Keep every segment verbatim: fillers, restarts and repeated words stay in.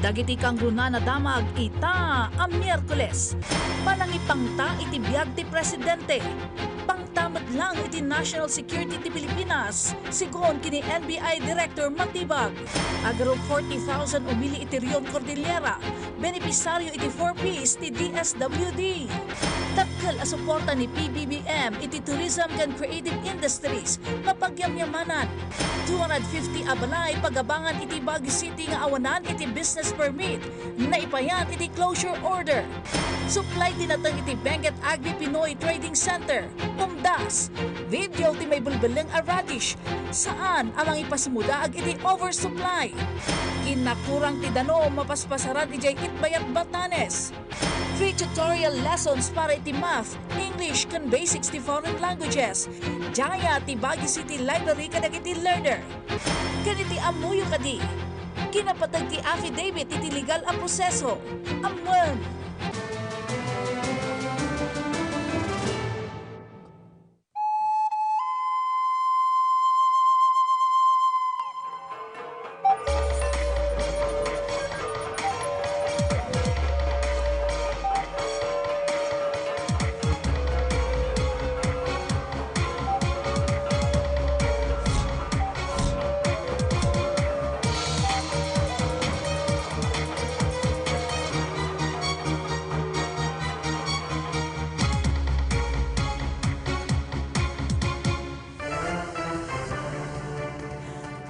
Dagiti kangrunaan a damag ita a Miyerkules, manangipangta iti biag ti presidente. Pangta met laeng iti national security ti Pilipinas, sigun ken ni N B I Director Matibag. Agarop forty thousand umili iti Rion Cordillera, benepisaryo iti four Ps ti D S W D. Dakkel a suporta ni P B B M iti tourism ken creative industries nga pagyamyamanan. Two hundred fifty a balay pagabangan iti Baguio City nga awanan iti business permit, naipayan iti closure order. Supply ti nateng iti Benguet Agri Pinoy Trading Center, Umdas. Video ti maibelbelleng a radish, saan a mangipasmudaag iti oversupply. Kinakurang ti danom mapaspasaran idiay Itbayat, Batanes. Free tutorial lessons para iti math, English, ken basics ti foreign languages. Diay ti Baguio City Library kadagiti learner. Ken iti ammoyo kadi, kinapateg ti affidavit iti legal a proseso. Ammuen.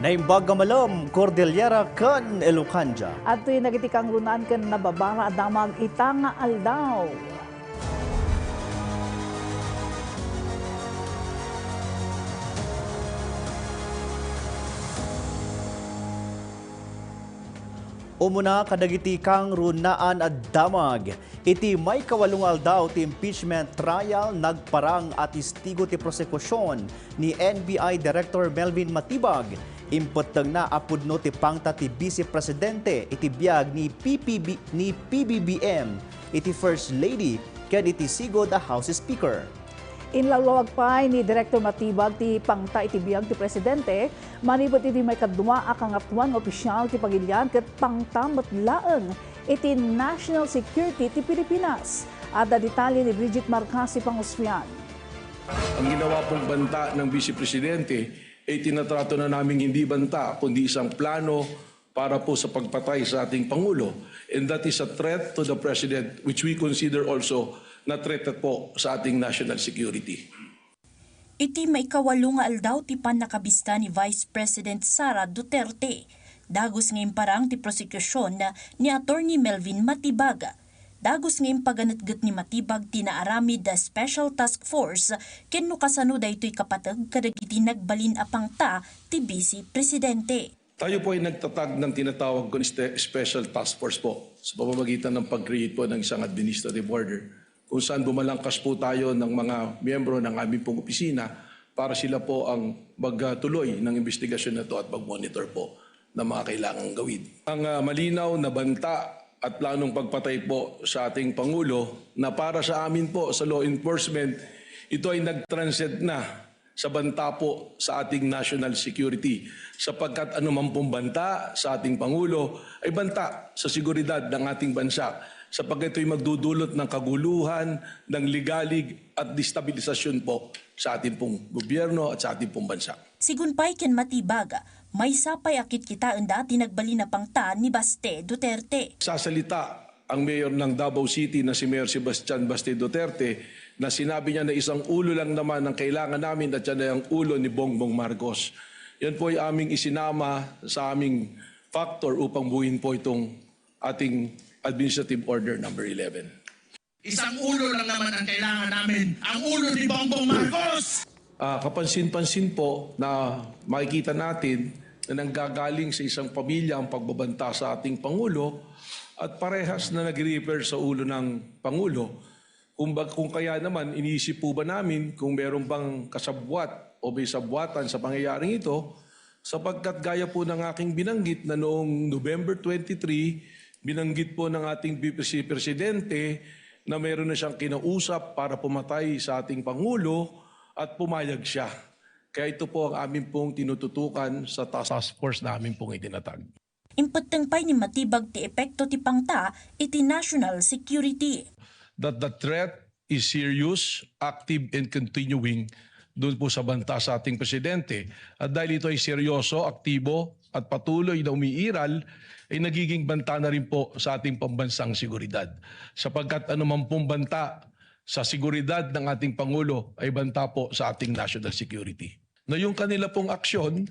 Naimbag a malem, Cordillera ken Elocandia. Adtoy dagiti kangrunaan ken nababara a damag ita nga aldaw. Umuna kadagiti kangrunaan a damag. Iti maikawalo nga aldaw ti impeachment trial, nagparang a testigo ti prosekusion ni N B I Director Melvin Matibag. Impettengna a pudno ti pangta ti Vice Presidente iti biag ni P P B, ni P B B M, iti First Lady, ken iti sigud a House Speaker. Inlawlawag pay ni Director Matibag ti pangta iti biag ti Presidente manipud iti maikadua a kangatoan nga opisial ti pagilian ket pangta met laeng iti national security ti Pilipinas. Adda detalye ni Bridget Marcasi Pangusuyan. Ang ginawa pong banta ng Vice Presidente ay tinatrato na naming hindi banta, kundi isang plano para po sa pagpatay sa ating Pangulo. And that is a threat to the President, which we consider also na threat po sa ating national security. Iti maikawalo nga aldaw ti pannakabista ni Vice President Sara Duterte, dagus nga imparang ti prosekusion ni Attorney Melvin Matibag. Dagus nga impaganetget ni Matibag ti naaramid a Special Task Force ken no kasano daytoy kapateg kadagiti nagbalin a pangta ti Vice Presidente. Tayo po ay nagtatag ng tinatawag kong ste-, special task force po sa pamamagitan ng pag-create po ng isang administrative order kung saan bumalangkas po tayo ng mga miyembro ng aming pong opisina para sila po ang magtuloy ng investigasyon na to at mag-monitor po ng mga kailangang gawin. Ang, ah, malinaw na banta at planong pagpatay po sa ating Pangulo na para sa amin po sa law enforcement, ito ay nag-transcend na sa banta po sa ating national security, sapagkat anuman pong banta sa ating Pangulo ay banta sa seguridad ng ating bansa, sapagkat ito'y magdudulot ng kaguluhan, ng ligalig at destabilisasyon po sa ating pong gobyerno at sa ating pong bansa. Sigun pay ken Matibag, maysa pay a kitkitaenda ti nagbalin a pangta ni Baste Duterte. Sasalita ang mayor ng Davao City na si Mayor Sebastian Baste Duterte na sinabi niya na isang ulo lang naman ang kailangan namin at yan ay ang ulo ni Bongbong Marcos. Yan po ay aming isinama sa aming factor upang buuin po itong ating Administrative Order number eleven. Isang ulo lang naman ang kailangan namin, ang ulo ni Bongbong Marcos! Ah, kapansin-pansin po na makikita natin na nanggagaling sa isang pamilya ang pagbabanta sa ating Pangulo at parehas na nag-refer sa ulo ng Pangulo. Kung, ba, kung kaya naman, iniisip po ba namin kung meron bang kasabwat o may sabwatan sa pangyayaring ito, sapagkat gaya po ng aking binanggit na noong November twenty-three, binanggit po ng ating Vice Presidente na meron na siyang kinausap para pumatay sa ating Pangulo at pumayag siya. Kaya ito po ang amin pong tinututukan sa task force na amin pong itinatag. Impetteng pay ni Matibag ti epekto ti pangta iti national security. That the threat is serious, active, and continuing doon po sa banta sa ating presidente. At dahil ito ay seryoso, aktibo, at patuloy na umiiral, ay nagiging banta na rin po sa ating pambansang seguridad. Sapagkat anuman pong banta sa seguridad ng ating Pangulo ay banta po sa ating national security. Na yung kanila pong aksyon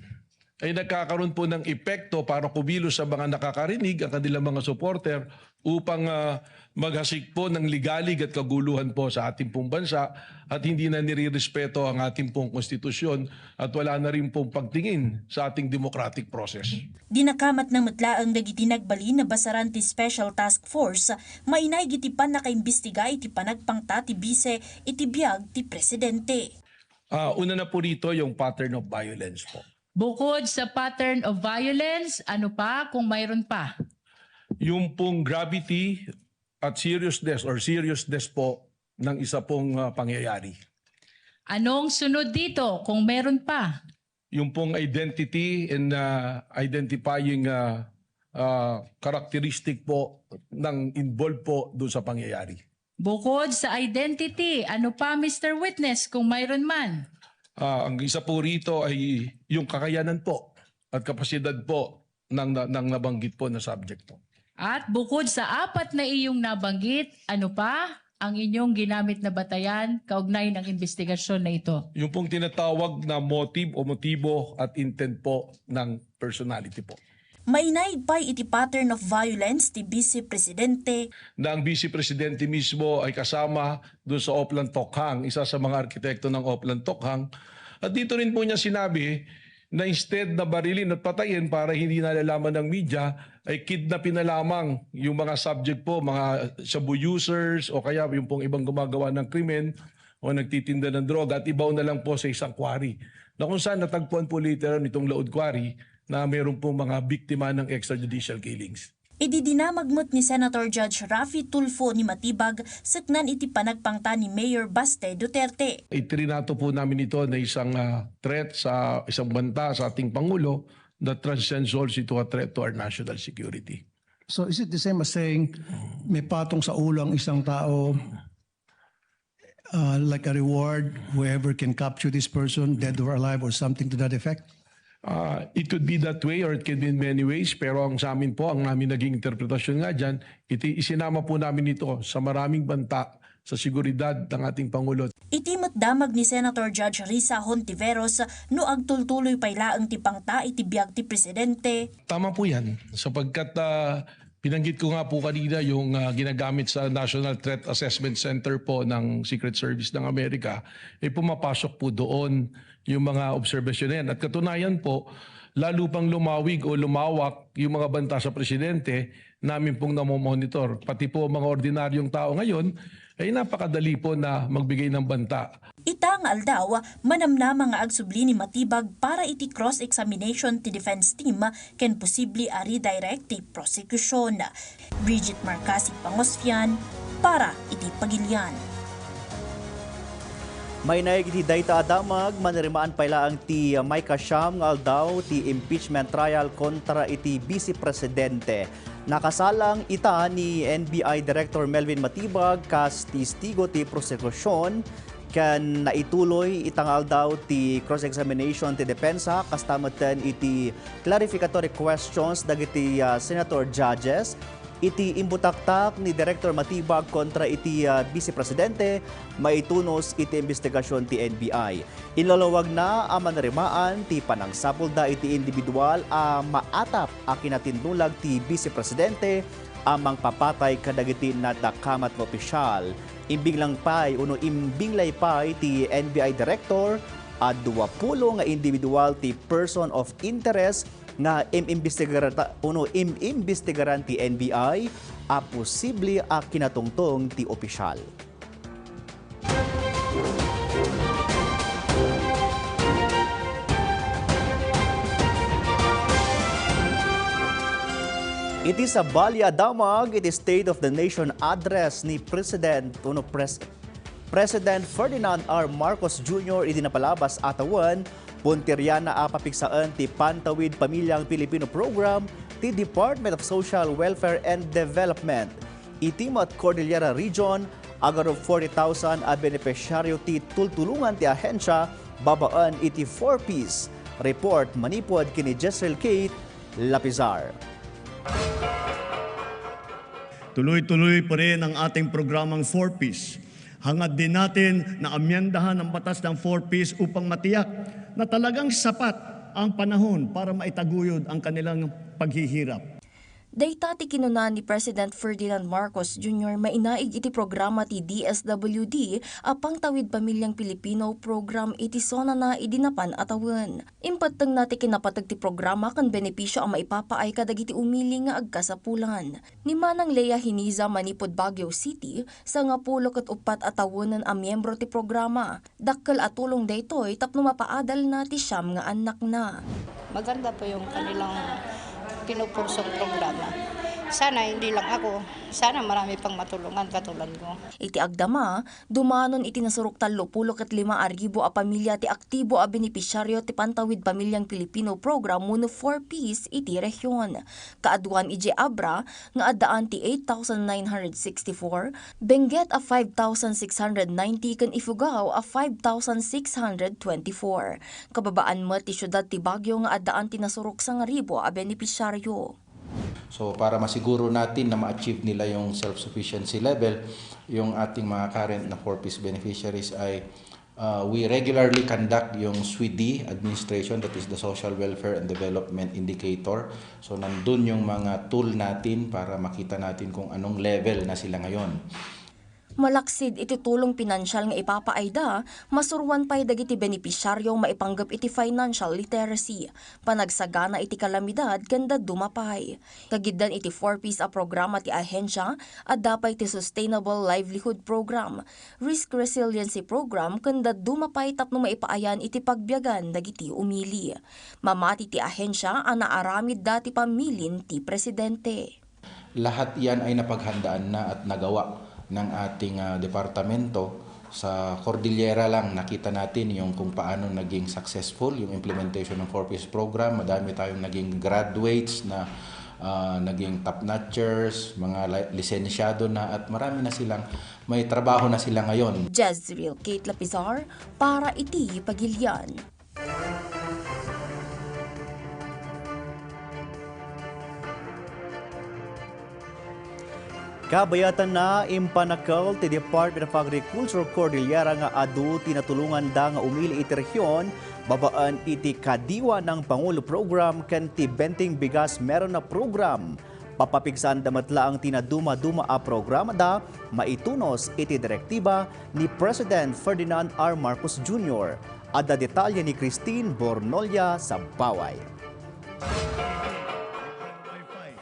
ay nagkakaroon po ng epekto para kumilos sa mga nakakarinig, ang kanilang mga supporter, upang ah, maghasik po ng ligalig at kaguluhan po sa ating pong bansa at hindi na nirirespeto ang ating pong konstitusyon at wala na rin pong pagtingin sa ating democratic process. Dinakamat na met laeng dagiti nagbalin a basaran ti Special Task Force, mainaig iti pannakaimbestiga iti panagpangta ti bise iti biag ti presidente. Ah, una na po rito yung pattern of violence po. Bukod sa pattern of violence, ano pa kung mayroon pa? Yung pong gravity at seriousness or seriousness po ng isa pong ah, pangyayari. Anong sunod dito kung meron pa? Yung pong identity and ah, identifying ah, ah, characteristic po ng involved po doon sa pangyayari. Bukod sa identity, ano pa, Mister Witness, kung mayroon man? Ah, ang isa po rito ay yung kakayanan po at kapasidad po ng, ng nabanggit po na subject po. At bukod sa apat na iyong nabanggit, ano pa ang inyong ginamit na batayan kaugnay ng investigasyon na ito? Yung pong tinatawag na motive o motibo at intent po ng personality po. Mainaig pay iti pattern of violence ti Vice Presidente. Na ang Vice Presidente mismo ay kasama doon sa Oplan Tokhang, isa sa mga arkitekto ng Oplan Tokhang. At dito rin po niya sinabi na instead na barilin at patayin para hindi nalalaman ng media, ay kidnapin na lamang yung mga subject po, mga shabu users o kaya yung pong ibang gumagawa ng krimen o nagtitinda ng droga at ibaw na lang po sa isang quarry. Na kung saan natagpuan po later on itong Laod Quarry na meron pong mga biktima ng extrajudicial killings. Idi dinamag met ni Senator Judge Raffy Tulfo ni Matibag seknan iti panagpangta ni Mayor Baste Duterte. Itrinato po namin ito na isang ah, threat sa isang banta sa ating Pangulo that transcends also to a threat to our national security. So is it the same as saying may patong sa ulo ang isang tao, uh, like a reward, whoever can capture this person, dead or alive, or something to that effect? Ah, it could be that way or it could be in many ways, pero ang sa amin po, ang namin naging interpretasyon nga dyan, iti, isinama po namin ito sa maraming banta sa seguridad ng ating Pangulo. Iti met damag ni Senator Judge Risa Hontiveros no agtultuloy pay laeng ti pangta iti biag ti presidente. Tama po yan, sapagkat ah, binanggit ko nga po kanina yung ah, ginagamit sa National Threat Assessment Center po ng Secret Service ng Amerika, eh pumapasok po doon yung mga obserbasyon na yan. At katunayan po, lalo pang lumawig o lumawak yung mga banta sa presidente, namin pong namomonitor. Pati po mga ordinaryong tao ngayon, ay napakadali po na magbigay ng banta. Ita nga aldaw, manamnama nga agsubli ni Matibag para iti cross-examination ti defense team ken posible a redirect ti prosecution. Bridget Marcasi Pangosfian para iti Pagilian. Mainaig iti dayta a damag, manirimaan pay laeng ti maikasiam nga aldaw ti impeachment trial kontra iti Vice Presidente. Nakasalang ita ni N B I Director Melvin Matibag kas testigo ti prosekusion ken naituloy ita nga aldaw ti cross-examination ti depensa kasta metten iti clarificatory questions dagiti ah, senator judges. Iti imbutaktak ni Director Matibag kontra iti ah, Vice Presidente maitunos iti imbestigasyon ti N B I. Inlalawagna a manirimaan ti panangsapulda iti individual a maatap a kinatindullag ti Vice Presidente a mangpapatay kadagiti nadakamat nga opisyal. Imbinglang pay uno imbinglay pay ti N B I Director a duapulo nga individual ti person of interest nga im-imbestigarata uno im-imbestigaran ti N B I a posible a kinatungtong ti opisyal. Iti sabali a damag iti State of the Nation Address ni President uno Pres- President Ferdinand R. Marcos Junior idi napalabas a tawen, puntiryanna a papigsaen ti Pantawid Pamilyang Pilipino Program ti Department of Social Welfare and Development. Iti met Cordillera Region, agarop forty thousand a benepisyaryo ti tultulongan ti ahensia babaen iti four Ps. Report manipud ken ni Jezreel Kate Lapizar. Tuloy-tuloy pa rin ang ating programang four Ps. Hangad din natin na amyendahan ang batas ng four Ps upang matiyak na talagang sapat ang panahon para maitaguyod ang kanilang paghihirap. Dayta ti kinuna ni President Ferdinand Marcos Junior mainaig iti programa ti D S W D a Pangtawid Pamilyang Pilipino Program iti sonana idi napan a tawen. Impettengna ti kinapateg ti programa ken benepisio a maipapaay kadagiti umili nga agkasapulan. Ni Manang Lea Hiniza manipud Baguio City, sangapulo ket uppat a tawenen a miembro ti programa. Dakkel a tulong daytoy tapno mapaadalna ti siam nga annakna. Maganda po yung kanilang pinupursong programa. Sana hindi lang ako, sana marami pang matulungan katulad ko. Iti agdama, dumanon iti nasurok tallopulo ket lima a ribu a pamilya ti aktibo a benepisyaryo ti Pantawid Pamilyang Pilipino Program wenno four Ps iti rehiyon. Kaaduan idiay Abra nga addaan ti eight thousand nine hundred sixty-four, Benguet a five thousand six hundred ninety ken Ifugao a five thousand six hundred twenty-four. Kababaan met ti siudad ti Baguio nga addaan ti nasurok sangaribu a benepisyaryo. So, para masiguro natin na ma-achieve nila yung self-sufficiency level, yung ating mga current na four Ps beneficiaries ay, uh, we regularly conduct yung SWIDI administration, that is the Social Welfare and Development Indicator. So, nandun yung mga tool natin para makita natin kung anong level na sila ngayon. Malaksid iti tulong pinansial nga ipapaayda, masuroan pay dagiti benepisyaryo maipanggep iti financial literacy, panagsagana iti kalamidad ken dadduma pay. Kagiddan iti four Ps a programa ti ahensya, adda pay ti Sustainable Livelihood Program, Risk Resiliency Program ken dadduma pay tapno maipaayan iti pagbiagan dagiti umili. Mamati ti ahensya a naaramidda ti pamilin ti presidente. Lahat iyan ay napaghandaan na at nagawa ng ating, ah, departamento. Sa Cordillera lang, nakita natin yung kung paano naging successful yung implementation ng four Ps program. Madami tayong naging graduates na, ah, naging top notchers, mga li-, lisensyado na, at marami na silang, may trabaho na sila ngayon. Jezreel Kate Lapizar para iti Pagilian. Kabayatanna, impanakkel ti Department of Agriculture Cordillera nga adu ti natulonganda nga umili iti rehiyon babaen iti Kadiwa ng Pangulo Program ken ti Benteng Bigas Meron na Program. Papapigsanda met laeng ti naduma-duma a programada maitunos iti direktiba ni President Ferdinand R. Marcos Junior. Adda detalye ni Christine Bornolia Sabaway.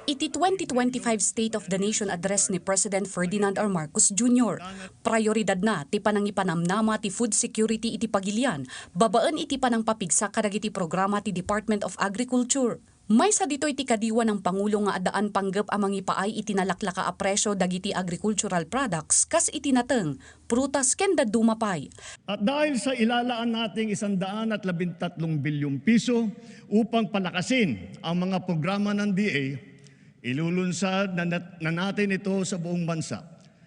Iti twenty twenty-five State of the Nation Address ni President Ferdinand R. Marcos Junior, prioridadna ti panangipanamnama ti food security iti Pagilian babaen iti panangpapigsa kadagiti programa ti Department of Agriculture. Maysa ditoy ti Kadiwa ng Pangulo nga addaan panggep a mangipaay iti nalaklaka a presyo dagiti agricultural products kas iti nateng, prutas ken dadduma pay. At dahil sa ilalaan nating isang daan at labintatlong bilyong piso upang palakasin ang mga programa ng D A, ilulunsad na nat-, na natin ito sa buong bansa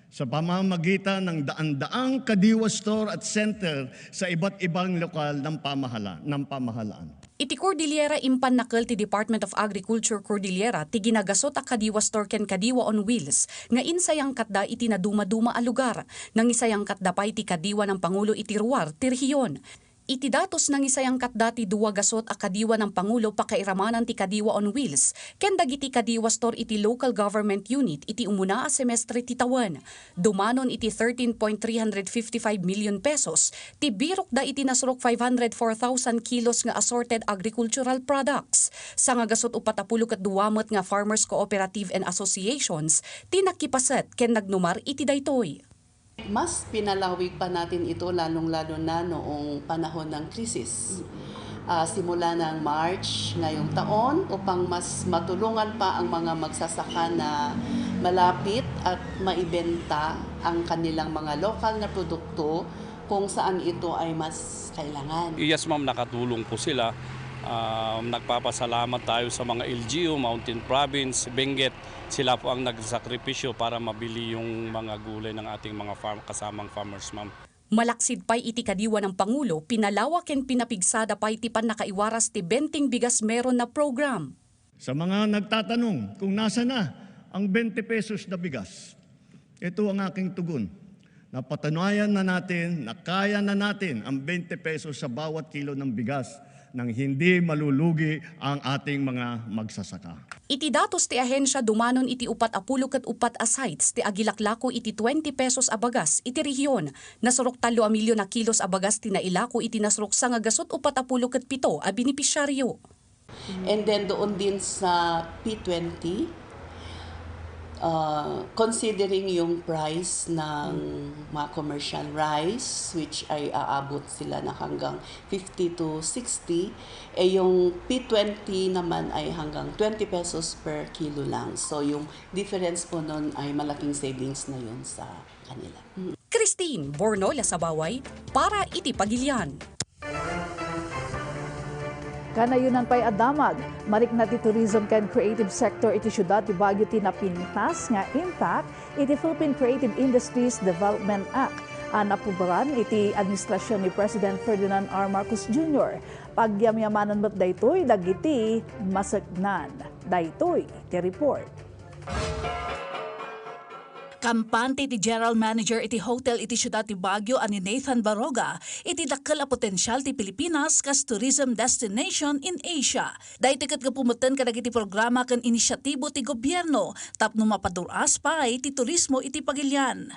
sa pamamagitan ng daan-daang Kadiwa Store at Center sa iba't ibang lokal ng pamahala-, ng pamahalaan. Iti Cordillera, impannakkel ti Department of Agriculture Cordillera ti ginagasut a Kadiwa Store ken Kadiwa on Wheels nga insayangkatda iti naduma-duma a lugar. Nangisayangkatda pay ti Kadiwa ng Pangulo iti ruar ti rehiyon. Iti datos, nangisayangkatda ti dua gasut a Kadiwa ng Pangulo pakairamanan ti Kadiwa on Wheels ken dagiti Kadiwa Store iti local government unit iti umuna a semestre ti tawen. Dumanon iti thirteen point three hundred fifty-five million pesos ti birokda iti nasurok five hundred four thousand kilos nga assorted agricultural products. Sangagasut uppat a pulo ket dua met nga farmers cooperative and associations ti nakipaset ken nagnumar iti daytoy. Mas pinalawig pa natin ito, lalong-lalo na noong panahon ng krisis. Ah, simula ng March ngayong taon, upang mas matulungan pa ang mga magsasaka na malapit at maibenta ang kanilang mga lokal na produkto kung saan ito ay mas kailangan. Yes, ma'am, nakatulong po sila. Um, nagpapasalamat tayo sa mga L G U, Mountain Province, Benguet. Sila po ang nagsakripisyo para mabili yung mga gulay ng ating mga farm, kasamang farmers, ma'am. Malaksid pay iti kadiwa ng Pangulo, pinalawa ken pinapigsada pay ti pannakaiwaras ti Benteng Bigas Meron na program. Sa mga nagtatanong kung nasa na ang twenty pesos na bigas, ito ang aking tugon. Napatunayan na natin na kaya na natin ang twenty pesos sa bawat kilo ng bigas nang hindi malulugi ang ating mga magsasaka. Iti datos ti ahensya, dumanon iti upat a pulo ket upat a sites ti agilaklako iti twenty pesos a bagas iti rehiyon. Nasurok tallo a milyon a kilos a bagas ti nailako iti nasurok sanga gasut upat a pulo ket pito a benepisyaryo. And then doon din sa P twenty, uh, considering yung price ng mga commercial rice, which ay aabot sila na hanggang fifty to sixty, eh yung P twenty naman ay hanggang twenty pesos per kilo lang. So yung difference po nun ay malaking savings na yun sa kanila. Christine Bornola Sabaway para iti Pagilian. Kanayonan pay a damag, marikna ti tourism ken creative sector iti siudad ti Baguio ti napintas nga impact iti Philippine Creative Industries Development Act a napubaran iti administrasyon ni President Ferdinand R. Marcos Junior. Pagyamyamanan met daytoy dagiti maseknan. Daytoy ti report. Kampante ti General Manager iti hotel iti siudad ti Baguio a ni Nathan Baroga iti dakkel a potensial ti Pilipinas kas tourism destination in Asia. Daytoy ket gapu metten kadagiti programa ken inisiatibo ti gobyerno tapno mapadur-as pay ti turismo iti Pagilian.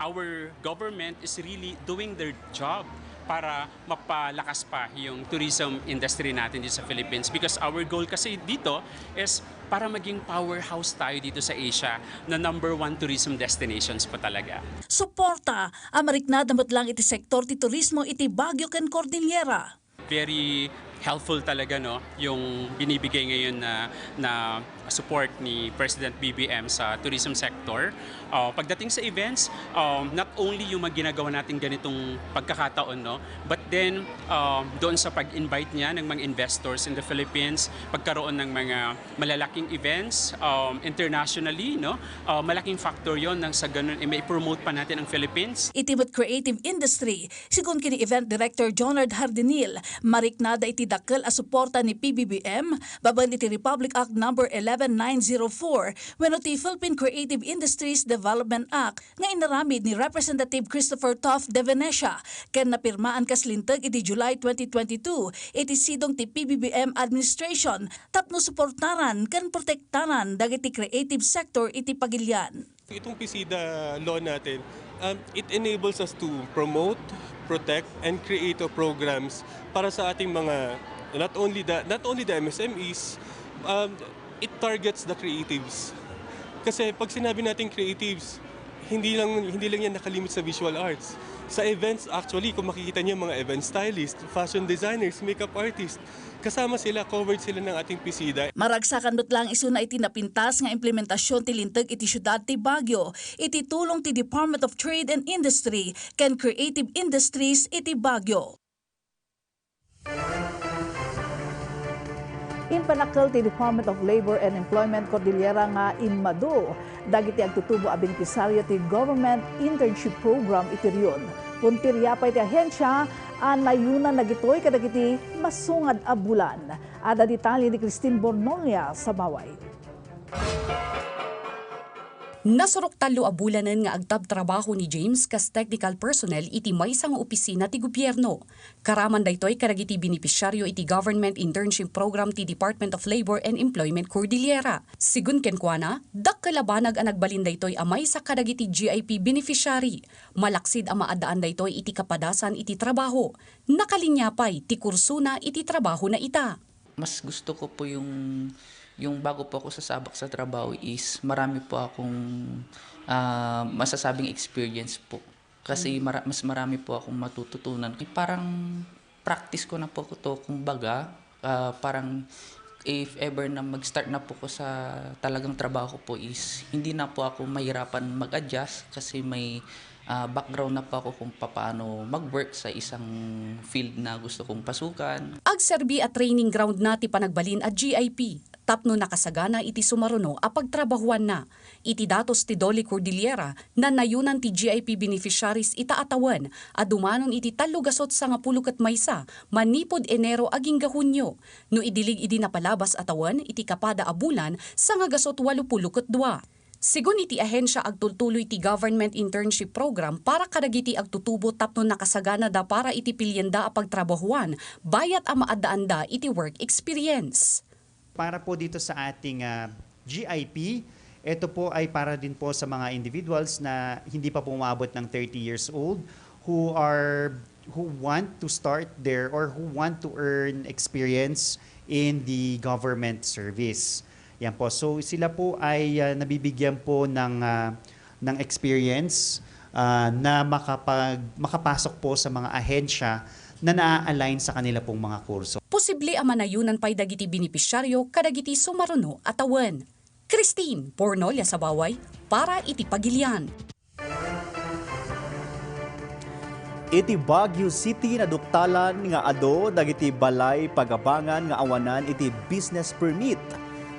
Our government is really doing their job para mapalakas pa yung tourism industry natin dito sa Philippines, because our goal kasi dito is para maging powerhouse tayo dito sa Asia na number one tourism destinations po talaga. Suporta a mariknada met lang iti sektor ti turismo iti Baguio ken Cordillera. Very helpful talaga, no, yung binibigay ngayon na, na support ni President B B M sa tourism sector. Uh, pagdating sa events, um, not only yung mga ginagawa natin ganitong pagkakataon, no, but then, um, doon sa pag-invite niya ng mga investors in the Philippines, pagkaroon ng mga malalaking events, um, internationally, no, uh, malaking factor yon nang sa ganun, eh, mai-promote pa natin ang Philippines. Iti met creative industry, sigun ken ni Event Director Jonard Hardinil, mariknada iti dakkel a suporta ni P B B M babaen iti Republic Act Number eleven nine zero four wenno ti Philippine Creative Industries Development Act nga inaramid ni Representative Christopher Toth de Venecia ken napirmaan kas linteg iti July twenty twenty-two iti sidong ti P B B M administration tapno suportaran ken protektaran dagiti creative sector iti Pagilian. Itong PICIDA law natin, um, it enables us to promote, protect, and create, uh, programs para sa ating mga, not only the, not only the M S M Es, um, it targets the creatives. Kasi pag sinabi nating creatives, hindi lang, hindi lang yan nakalimit sa visual arts. Sa events, actually, kung makikita niyo, mga event stylist, fashion designers, makeup artist, kasama sila, covered sila ng ating PICIDA. Maragsakan met lang isuna iti napintas nga implementasyon ti linteg iti siudad ti Baguio, iti tulong ti Department of Trade and Industry ken Creative Industries iti Baguio. Impanakkel ti Department of Labor and Employment Cordillera nga immadu dagiti agtutubo a benepisaryo ti Government Internship Program iti rehiyon. Puntirya pay ti ahensia a nayunan dagitoy kadagiti masungad a bulan. Adda detalye ni Christine Bornolia Sabaway. Nasurok tallo a bulanen nga agtabtrabaho ni James kas technical personnel iti maysa nga opisina ti gobierno. Karaman daytoy kadagiti benepisyaryo iti Government Internship Program ti Department of Labor and Employment Cordillera. Sigun kenkuana, dakkel a banag a nagbalin daytoy a maysa kadagiti G I P beneficiary. Malaksid a maaddaan daytoy iti kapadasan iti trabaho. Nakalinia pay ti kursona iti trabahona ita. Mas gusto ko po yung, yung bago po ako sasabak sa trabaho is marami po akong, ah, masasabing experience po. Kasi mara-, mas marami po akong matututunan. Parang practice ko na po to, kumbaga, ah, parang if ever na mag-start na po ko sa talagang trabaho po is hindi na po ako mahirapan mag-adjust kasi may, Ah, background na po ako kung papaano mag-work sa isang field na gusto kong pasukan. Agserbi a training ground na ti panagbalin a G I P tapno nakasagana iti sumaruno a pagtrabahuanna. Iti datos ti Dolly Cordillera, nanayonan ti G I P beneficiaries ita a tawen a dumanon iti tallo gasut sangapulo ket maysa manipud Enero agingga Hunio, no idilig idi napalabas a tawen iti kapada a bulan sangagasut walupulo ket dua. Segun iti ahensia, agtultuloy ti Government Internship Program para kadagiti agtutubo tapno nakasaganada para iti pilienda a pagtrabahuan bayat a maaddaanda iti work experience. Para po dito sa ating ah, G I P, ito po ay para din po sa mga individuals na hindi pa po umabot ng thirty years old who are who want to start their or who want to earn experience in the government service. Yan po. So sila po ay ah, nabibigyan po ng ah, ng experience ah, na makapag makapasok po sa mga ahensya na naa-align sa kanila pong mga kurso. Posible a manayonan pay dagiti benepisyaryo kadagiti sumaruno a tawen. Christine Pornolia Sabaway para iti Pagilian. Iti Baguio City, naduktalan nga adu dagiti balay pagabangan nga awanan iti business permit.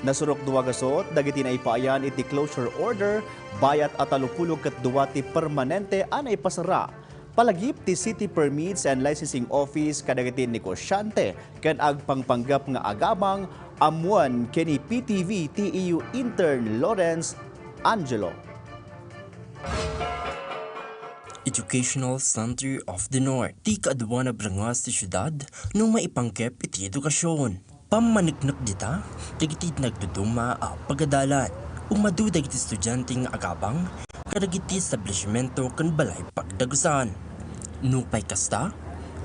Nasurok dua gasut dagiti naipaayan iti closure order, bayat a tallopulo ket dua ti permanente a naipasara. Palagip ti City Permits and Licensing Office kadagiti negosyante ken agpangpanggep nga agabang, ammoen ken ni P T V T E U intern Lawrence Angelo. Educational Center of the North. Ti kaaduan a brengas ti siudad no maipanggep iti edukasyon. Pammaneknek dita dagiti nagduduma a pagadalan. Umadu dagiti estudiante nga agabang kadagiti establisimento ken balay pagdagusan. Nupay kasta,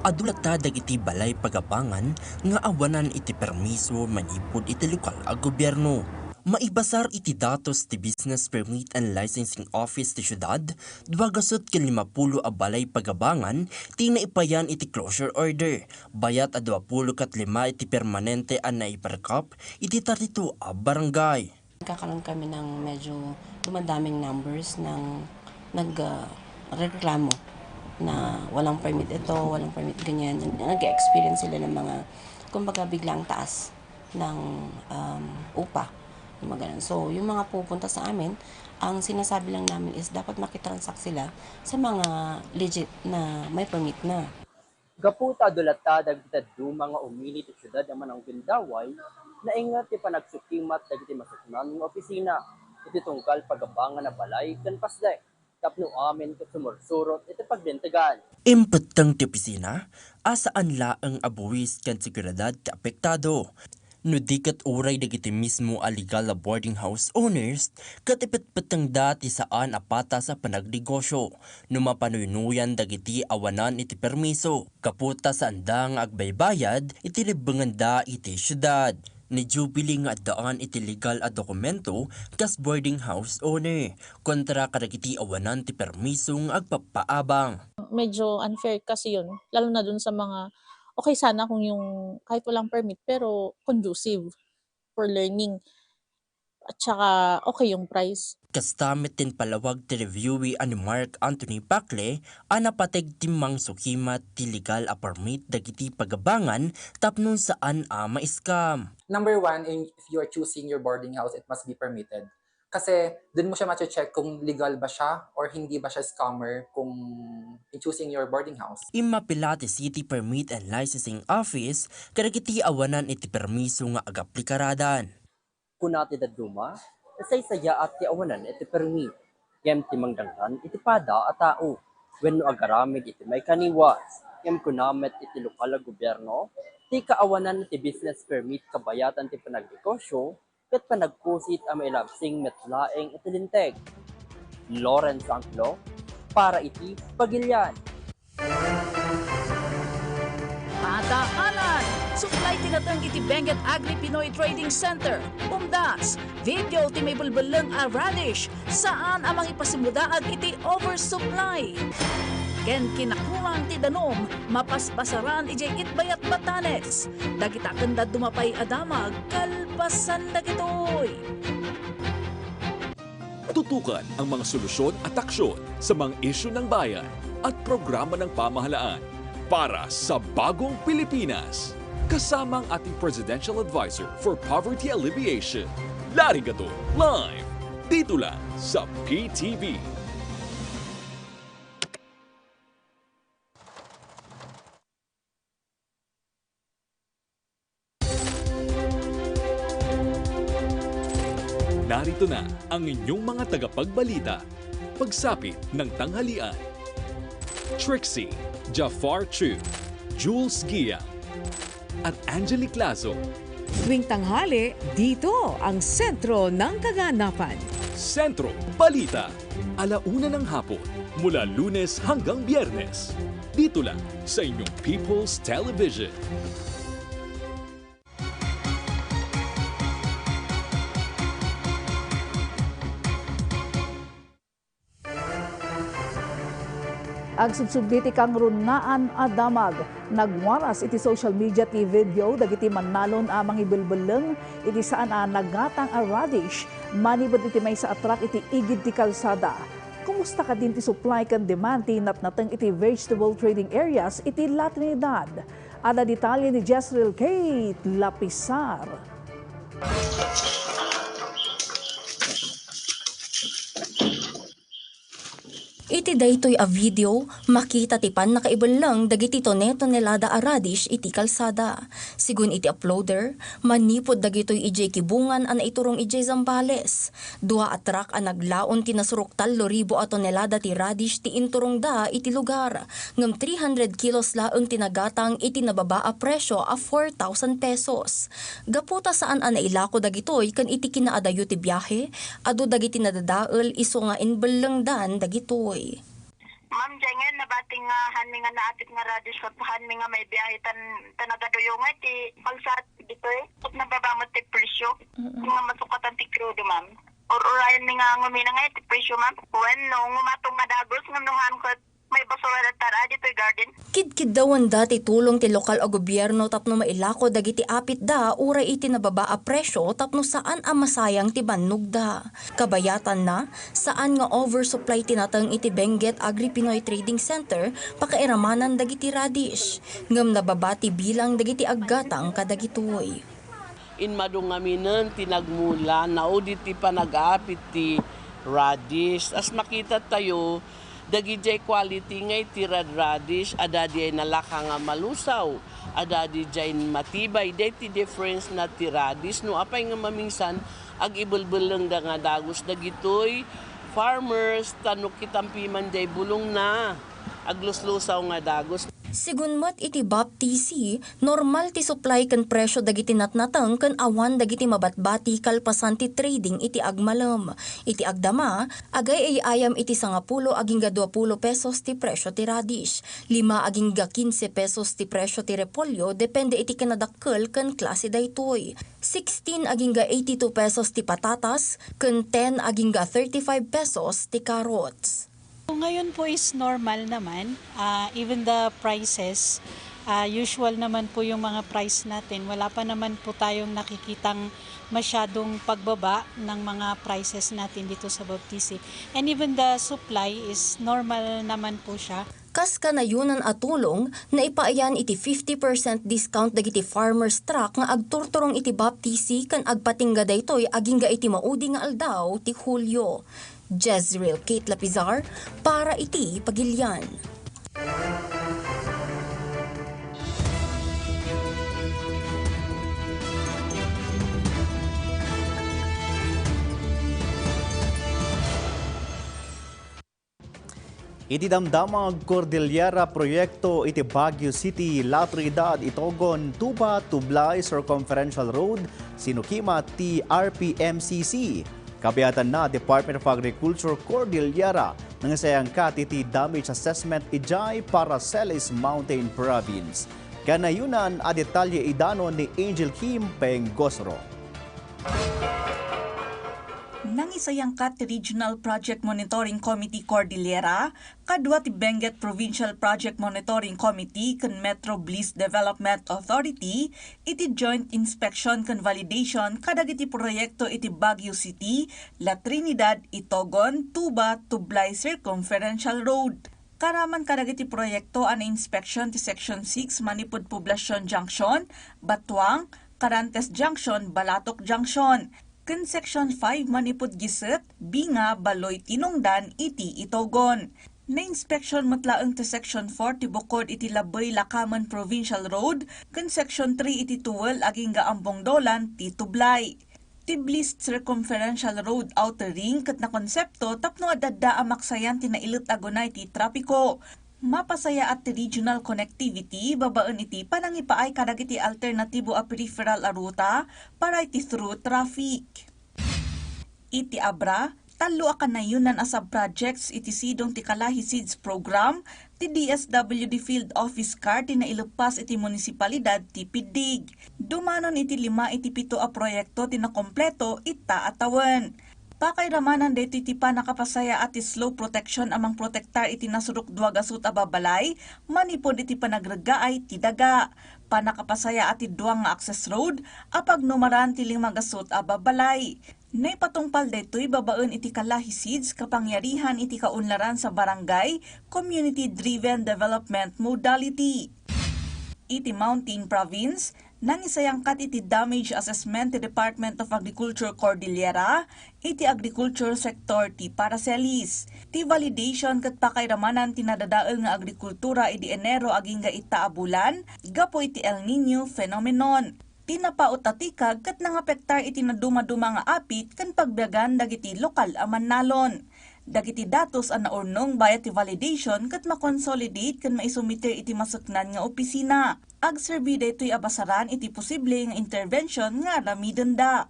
adu latta dagiti balay pagabangan nga awanan iti permiso manipud iti lokal a gobierno. Maibasar iti datos ti Business Permit and Licensing Office ti siudad, dua gasut ken limapulo a balay pagabangan ti naipayan iti closure order. Bayat a duapulo ket lima iti permanente a naiparekap iti tarito a barangay. Nagkakaroon kami ng medyo dumadaming numbers ng nag ah, reklamo na walang permit ito, walang permit ganyan. Nag-experience sila ng mga, kumbaga, biglang taas ng um, upa. Yung mga ganun. So, yung mga pupunta sa amin, ang sinasabi lang namin is dapat makitransact sila sa mga legit na may permit na. Gapu ta adu latta dagiti dadduma nga umili ti siudad a managgundaway, nainget ti panagsukimat dagiti masuknaan nga opisina iti tungkal pagabangan a balay ken pasdek tapno amin ket sumursurot iti paglintegan. Impetteng ti opisina a saan laeng a buis ken seguridad ti apektado, no di ket uray dagiti mismo a legal a boarding house owners ket ipetpettengda ti saan a patas a panagnegosyo no mapanuynuyan dagiti awanan iti permiso gapu ta saanda nga agbaybayad iti lebbengenda iti siudad. Ni Jubilee nga addaan iti legal a dokumento kas boarding house owner kontra kadagiti awanan ti permiso nga agpappaabang. Medyo unfair kasi yun, lalo na dun sa mga, okay sana kung yung kahit walang permit pero conducive for learning at saka okay yung price. Kasta met ti impalawag ti reviewee a ni Mark Anthony Pacle a napateg ti mangsukimat ti legal a permit dagiti pagabangan tapno saan a ma-scam. Number one, if you are choosing your boarding house, it must be permitted. Kasi dun mo siya ma-check kung legal ba siya or hindi ba siya scammer kung in choosing your boarding house. Immapila ti City Permit and Licensing Office kadagiti awanan iti permiso nga agaplikaradan. Kuna ti dadduma, nasaysayaat ti awanan iti permit, ngem ti mangdangdan iti pada a tao wenno agaramid iti maikaniwas. Ngem kuna met iti lokal a gobierno, ti kaawanan iti business permit kabayatan ti panagnegosyo ket panagpusit a mailabsing met laeng iti linteg. Lawrence Angelo, para iti Pagilian. Adaanan! Supply ti nateng iti Benguet Agri Pinoy Trading Center, Umdas, video ti maibelbelleng a radish, saan a mangipasimudaag iti oversupply. Ken kinakulang ti danum, mapaspasaran idiay Itbayat, Batanes. Dagita ken dadduma pay a damag, kalpasan dagitoy. Tutukan ang mga solusyon at aksyon sa mga isyu ng bayan at programa ng pamahalaan para sa bagong Pilipinas. Kasama ang ating Presidential Advisor for Poverty Alleviation, Larry Gadon, live dito lang sa P T V. Narito na ang inyong mga tagapagbalita. Pagsapit ng tanghalian, Trixie Jafar Chu, Jules Gia, at Angelique Lazo. Tuwing tanghali, dito ang sentro ng kaganapan. Sentro Balita, ala una ng hapon, mula Lunes hanggang Biyernes. Dito lang sa inyong People's Television. Agsubsubli ti kangrunaan a damag. Nagwaras iti social media ti video dagiti mannalon a mangibelbelleng iti saan a nagatang a radish manipud iti maysa a truck iti igid ti kalsada. Kumusta kadin ti supply ken demand ti natnateng iti vegetable trading areas iti La Trinidad? Adda detalye ni Jezreel Kate Lapisar. Iti daytoy a video, makita ti pannakaibelleng dagiti tone-tonelada a radish iti kalsada. Sigun iti uploader, manipud dagitoy idiay kibungan a naiturong idiay Zambales. Dua a truck a naglaon ti nasurok tallo ribu a tonelada ti radish ti inturongda iti lugar, ngem three hundred kilos laeng ti nagatang iti nababa a presyo a four thousand pesos. Gapu ta saan a nailako dagitoy ken iti kinaadayo ti biahe, adu dagiti nadadael isu nga inbellengdan dagitoy. Ma'am, diay ngayon, nabati nga hanmi nga naapit nga radish ket hanmi nga maibiahe tan, tan nagaduyo nga iti kalsada ditoy. Ket nababa met ti presyo. Mm-mm. Nga masukatan ti krudo, ma'am. Ur-urayan mi nga ngumina nga iti presyo, ma'am. Wen, no, ngumatong nga dagos, ngem no han ket may basura da tara ditoy garden. Kidkiddawenda ti tulong ti lokal a gobierno tapno mailako dagiti apitda uray iti nababa a presyo tapno saan a masayang ti bannogda. Kabayatanna, saan nga oversupply ti nateng iti Benguet Agri Pinoy Trading Center pakairamanan dagiti radish, ngem nababa ti bilang dagiti aggatang kadagitoy. Immadu ngaminen ti nagmula, naudi ti panag-aapit ti radish. As makita tayo, dagidiay quality nga iti rad-, radish, adda diay nalaka nga malusaw, adda diay matibay. Daytoy difference na ti radish, no apay nga mamingsan, agibelbellengda nga dagus dagitoy farmers, ta no kitam piman diay bulongna, agluslusaw nga dagus. Sigun met iti BAPTC, normal ti supply ken presyo dagiti natnateng ken awan dagiti mabatbati kalpasan ti trading iti agmalem. Iti agdama, agay-ayam iti sangapulo agingga duapulo pesos ti presyo ti radish, lima agingga kinse pesos ti presyo ti repolyo, depende iti kinadakkel ken klase daytoy. Sixteen agingga eighty-two pesos ti patatas, ken ten agingga thirty-five pesos ti carrots. Ngayon po is normal naman, ah, even the prices, ah, usual naman po yung mga price natin. Wala pa naman po tayong nakikitang masyadong pagbaba ng mga prices natin dito sa BAPTC. And even the supply is normal naman po siya. Kas kanayonan a tulong, naipaayan iti fifty percent discount dagiti farmers truck nga agturturong iti BAPTC ken agpatingga daytoy agingga iti maudi nga aldaw ti Hulio. Jezreel Kate Lapizar para iti Pagilian. Iti damdamag Cordillera Proyekto iti Baguio City, La Trinidad, itugon Tuba, Tublay Circumferential Road, sinukimat ti R P M C C. Kabiatanna, Department of Agriculture Cordillera, nangisayangkat iti damage assessment idiay Paracelis Mountain Province. Kanayonan a detalye idanon ni Angel Kim Pengosro. Nangisayangkat ti Regional Project Monitoring Committee Cordillera, kadua ti Benguet Provincial Project Monitoring Committee ken Metro Bliss Development Authority iti joint inspection ken validation kadagiti proyekto iti Baguio City, La Trinidad, Itogon, Tuba, Tublay Circumferential Road. Karaman kadagiti proyekto a nainspeksiyon ti Section six Manipud Poblacion Junction, Batuang, Carantes Junction, Balatok Junction, ken Section five Manipud Giset, Binga, Baloy, Tinongdan iti Itogon. Nainspeksiyon met laeng ti Section four ti bukod iti Labey-Lacamen Provincial Road ken Section three iti tuwel agingga Ambong Dolan ti Tublay. Ti Bliss Circumferential Road Outer Ring ket nakonsepto tapno ad-adda a maksayan ti nailet a gunay ti trapiko. Mapasayaat ti regional connectivity babaen iti panangipaay kadagiti alternatibo a peripheral a ruta para iti through traffic. Iti Abra, tallo a kanayonan a sub-projects iti sidong ti Kalahi Seeds Program ti D S W D Field Office Card ti naileppas iti munisipalidad ti Piddig. Dumanon iti lima iti pito a proyekto ti nakompleto ita a tawen. Pakairamanan daytoy ti pannakapasayaat ti slope protection a mangprotektar iti nasurok dua gasut a babalay manipud iti panagreggaay ti daga. Pannakapasayaat ti dua nga access road a pagnumaran ti lima gasut a babalay. Naipatungpal daytoy babaen iti Kalahi Seeds kapangyarihan iti kaunlaran sa barangay community-driven development modality. Iti Mountain Province, nangisayangkat iti damage assessment ti Department of Agriculture Cordillera iti agriculture sector ti Paracelis. Ti validation ket pakairamanan ti nadadael nga agrikultura idi Enero agingga ita a bulan gapu iti El Niño phenomenon. Ti napaut a tikag ket nangapektar iti nadumaduma nga apit ken pagbiagan dagiti lokal a mannalon. Dagiti datos a naurnong bayat ti validation ket makonsolidate ken maisumiter iti maseknan nga opisina. Agserbi daytoy a basaran iti posible nga intervention nga aramidenda.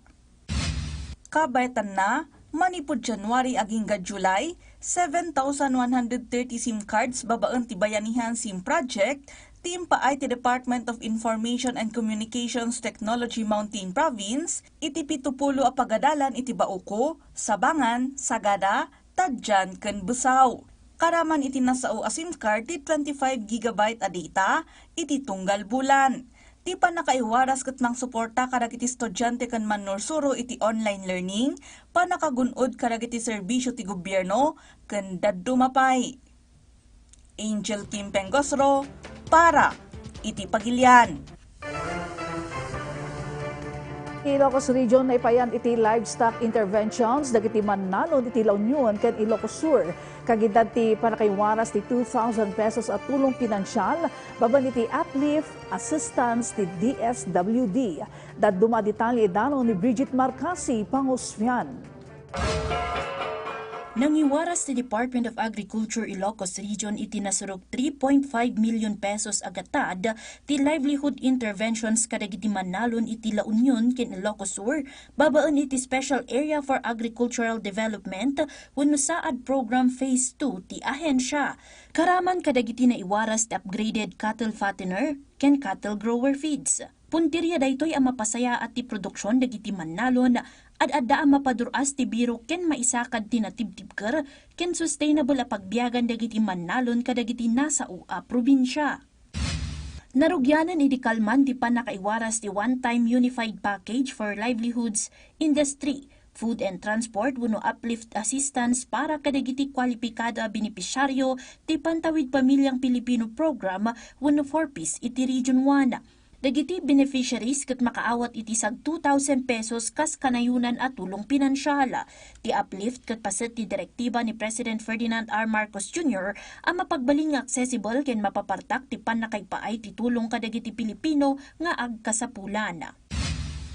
Kabaetanna, manipud January agingga July, seven thousand one hundred thirty SIM cards babaen ti Bayanihan SIM Project ti impaay ti Department of Information and Communications Technology Mountain Province iti pito pulo a pagadalan iti Bauco, Sabangan, Sagada, Tadjan ken Besao. Karaman iti nasao a SIM card ti twenty-five gigabyte a data iti tunggal bulan. Ti pannakaiwaras ket mangsuporta kadagiti estudiante ken mannursuro iti online learning, pannakagun-od kadagiti serbisio ti gobierno, ken dadduma pay. Angel Kim Pengosro para iti Pagilian. Ilocos Region naipayan iti livestock interventions dagiti mannalon iti La Union ken Ilocos Sur. Kagidad ti pannakaiwaras ti two thousand pesos a tulong pinansial babaen iti uplift assistance ti D S W D. Dadduma a detalye idanon ni Bridget Marcasi Pangosfian. Nangiwaras ti Department of Agriculture Ilocos Region iti nasurok three point five million pesos a gatad ti livelihood interventions kadagiti mannalon iti La Union ken Ilocos Sur babaen iti Special Area for Agricultural Development wenno SAAD Program Phase two ti ahensya. Karaman kadagiti naiwaras ti upgraded cattle fattener ken cattle grower feeds. Puntirya daytoy a mapasayaat ti produksion dagiti mannalon, ad-adda a mapadur-as ti birok ken maisakad ti natibtibker ken sustainable a pagbiagan dagiti mannalon kadagiti nasao a probinsia. Narugianan idi kalman ti pannakaiwaras ti One-Time Unified Package for Livelihoods Industry, Food and Transport wenno Uplift Assistance para kadagiti kwalipikado a benepisiario ti Pantawid Pamilyang Pilipino Program wenno four Ps iti Region one. Dagiti beneficiaries ket makaawat iti sag two thousand pesos kas kanayonan a tulong pinansial. Ti Uplift ket paset ti direktiba ni President Ferdinand R. Marcos Junior a mapagbalin nga accessible ken mapapartak ti pannakaipaay ti tulong kadagiti Pilipino nga agkasapulan.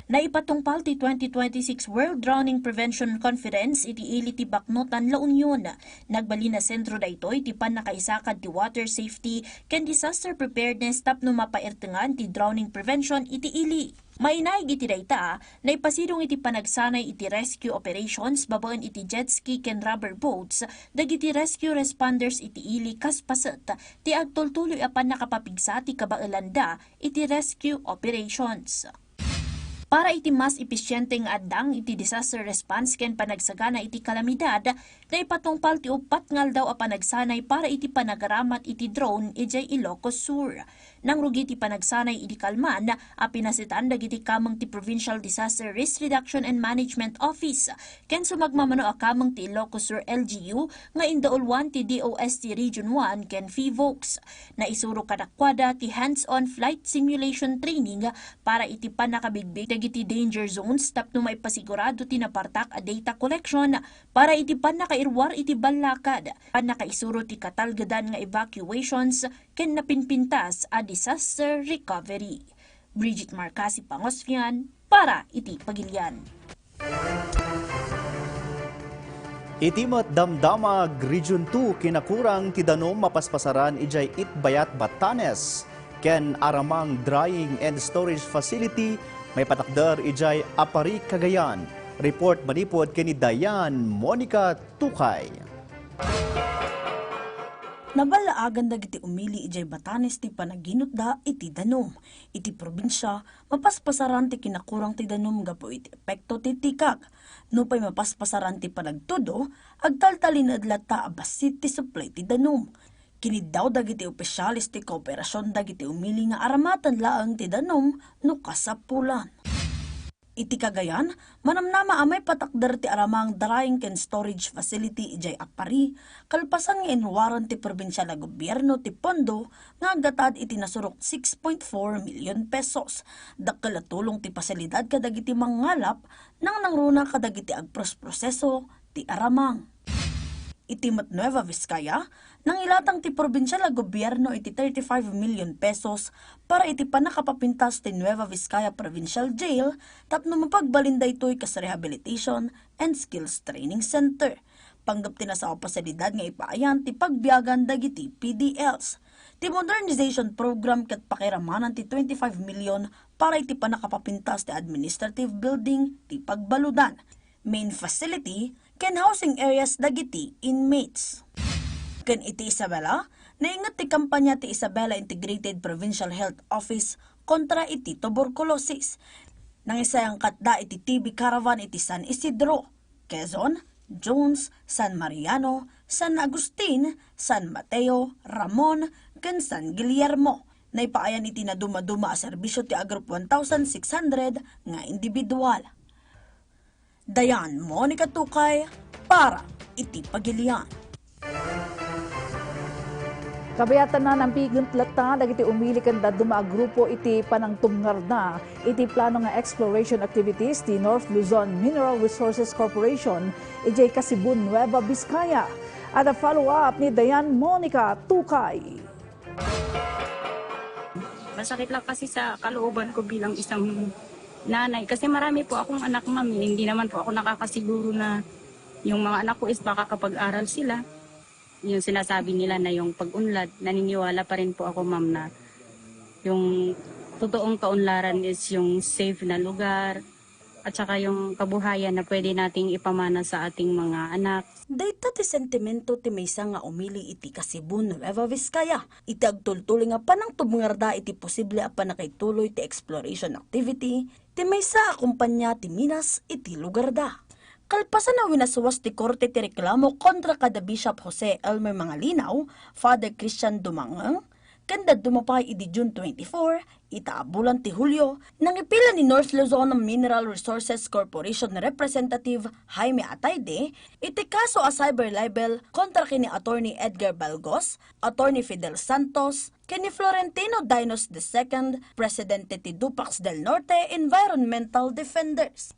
Naipatungpal ti twenty twenty-six World Drowning Prevention Conference iti ili ti Baknotan, La Union. Nagbalin a sentro daytoy ti pannakaisakad ti water safety ken disaster preparedness tapno mapaertengan ti drowning prevention iti ili. Mainaig iti dayta, naipasidong iti panagsanay iti rescue operations babaen iti jet ski ken rubber boats dagiti rescue responders iti ili kas paset ti agtultuloy a pannakapapigsa ti kabaelanda iti rescue operations. Para iti mas episiente nga addang iti disaster response ken panagsagana iti kalamidad, naipatungpal ti uppat nga aldaw a panagsanay para iti panagaramat iti drone idiay Ilocos Sur. Nangrugi ti panagsanay idi kalman a pinasitan dagiti kameng ti Provincial Disaster Risk Reduction and Management Office ken sumagmamano a kameng ti Ilocos Sur L G U nga indauluan ti D O S T Region one ken PHIVOLCS. Naisuro kadakuada ti hands-on flight simulation training para iti pannakabigbig dagiti danger zones tapno maipasigurado ti napartak a data collection para iti pannakairuar iti ballakad, pannakaisuro ti katalgedan nga evacuations ken napinpintas a disaster recovery. Bridget Marcasi Pangosfian para iti Pagilian. Iti met Damdamag Region two, kinakurang ti danum mapaspasaran idiay Itbayat, Batanes, ken Aramang Drying and Storage Facility maipatakder idiay Aparri, Cagayan. Report manipud ken ni Dayan Monica Tukay. Naballaagan dagiti umili idiay Batanes ti panaginutda iti danum. Iti probinsia, mapaspasaran ti kinakurang ti danum gapu iti epekto ti tikag. Nupay mapaspasaran ti panagtudo, agtaltalinaed latta a bassit ti supply ti danum. Kiniddaw dagiti opisyales ti kooperasyon dagiti umili nga aramaten laeng ti danum no kasapulan. Iti Cagayan, manamnama a maipatakder ti Aramang Drying ken Storage Facility idiay Aparri, kalpasan nga inruaran ti probinsial a gobierno ti pondo nga aggatad iti nasurok six point four million pesos. Dakkel a tulong ti pasilidad kadagiti mangngalap, nangnangruna kadagiti agprosproseso ti aramang. Iti met Nueva Vizcaya, nangilatang ti probinsial a gobierno iti thirty-five million pesos para iti pannakapapintas ti Nueva Vizcaya Provincial Jail tapno mapagbalin daytoy kas Rehabilitation and Skills Training Center. Panggep ti nasao a pasilidad nga ipaayan ti pagbiagan dagiti P D Ls. Ti modernization program ket pakiramanan ti twenty-five million para iti pannakapapintas ti administrative building ti pagbaludan, main facility, ken housing areas dagiti inmates. Ken iti Isabela, nainget ti kampanya ti Isabela Integrated Provincial Health Office kontra iti tuberculosis. Nangisayangkatda iti T B caravan iti San Isidro, Quezon, Jones, San Mariano, San Agustin, San Mateo, Ramon, ken San Guillermo. Naipaayan iti nadumaduma a serbisyo ti agrup one thousand six hundred nga individual. Dayan Monica Tukay para iti Pagilian. Kabayatan a nabigen latta dagiti umili ken dadduma a grupo iti panangtubngarda iti plano nga exploration activities ti North Luzon Mineral Resources Corporation idiay Casibon, Nueva Vizcaya. Adda follow-up ni Dayan Monica Tukay. Masakit lang kasi sa kalooban ko bilang isang nanay. Kasi marami po akong anak, ma'am, eh. Hindi naman po ako nakakasiguro na yung mga anak ko is makakapag-aral sila. Yung sinasabi nila na yung pag-unlad, naniniwala pa rin po ako, ma'am, na yung totoong kaunlaran is yung safe na lugar, at saka yung kabuhayan na pwede nating ipamana sa ating mga anak. Dayta ti sentimento ti maysa nga umili iti Casibon, Nueva Vizcaya. Iti agtultuloy nga panangtubngarda iti posible a pannakaituloy ti exploration activity ti maysa a kompanya ti minas iti lugarda. Kalpasan a winaswas ti korte ti reklamo kontra kada Bishop Jose Elmer Mangalinaw, Father Christian Dumangeng, ken dadduma pay idi June twenty-four, ita a bulan ti Hulio, nangipila ni North Luzon Mineral Resources Corporation Representative Jaime Ataide iti kaso a cyber libel kontra ken ni Attorney Edgar Balgos, Attorney Fidel Santos, ken ni Florentino Dinos the second, presidente ti Dupax del Norte Environmental Defenders.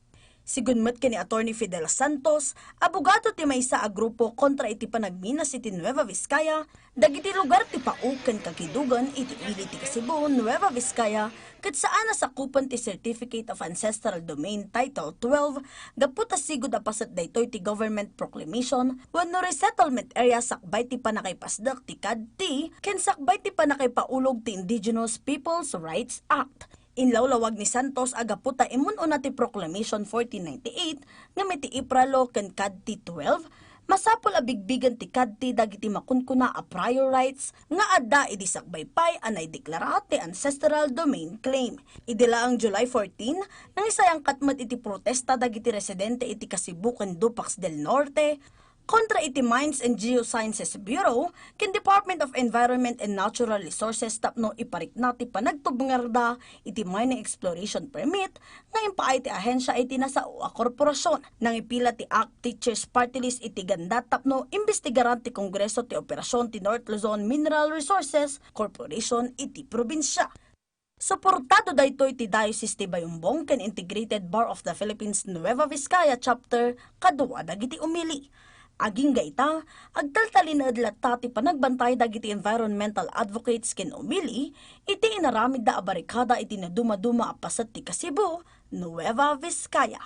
Sigun met ken ni Attorney Fidel Santos, abogado ti maysa a grupo kontra iti panagminas iti Nueva Vizcaya, dagiti lugar ti Pao ken Kagidugan iti ili ti Kasibo, Nueva Vizcaya, ket saan a sakupen ti Certificate of Ancestral Domain Title twelve, gapu ta sigud a paset daytoy ti government proclamation wenno resettlement area sakbay ti pannakaipasdek ti CAD-T ken sakbay ti pannakaipaulog ti Indigenous Peoples' Rights Act. Inlawlawag ni Santos a gapu ta immun-una ti Proclamation fourteen ninety-eight ngem iti Ipralo ken CAD-T twelve, Masapul a bigbigen ti kadti dagiti makunkuna a prior rights nga adda idi sakbay pay a naideklara ti ancestral domain claim. Idi laeng July fourteen, nangisayangkat met iti protesta dagiti residente iti Kasibu ken Dupax del Norte kontra iti Mines and Geosciences Bureau ken Department of Environment and Natural Resources tapno iparikna ti panagtubngarda iti mining exploration permit nga impaay ti ahensya iti nasao a korporasyon. Nangipila ti ACT Teachers Party List iti ganda tapno imbestigaran ti Kongreso ti operasyon ti North Luzon Mineral Resources Corporation iti probinsia. Suportado daytoy ti Diocese ti Bayumbong ken Integrated Bar of the Philippines Nueva Vizcaya Chapter kadua dagiti umili. Agingga ita, agtaltalinaed latta ti panagbantay dagiti environmental advocates ken umili iti inaramidda a barikada iti nadumaduma a paset ti Kasibu, Nueva Vizcaya.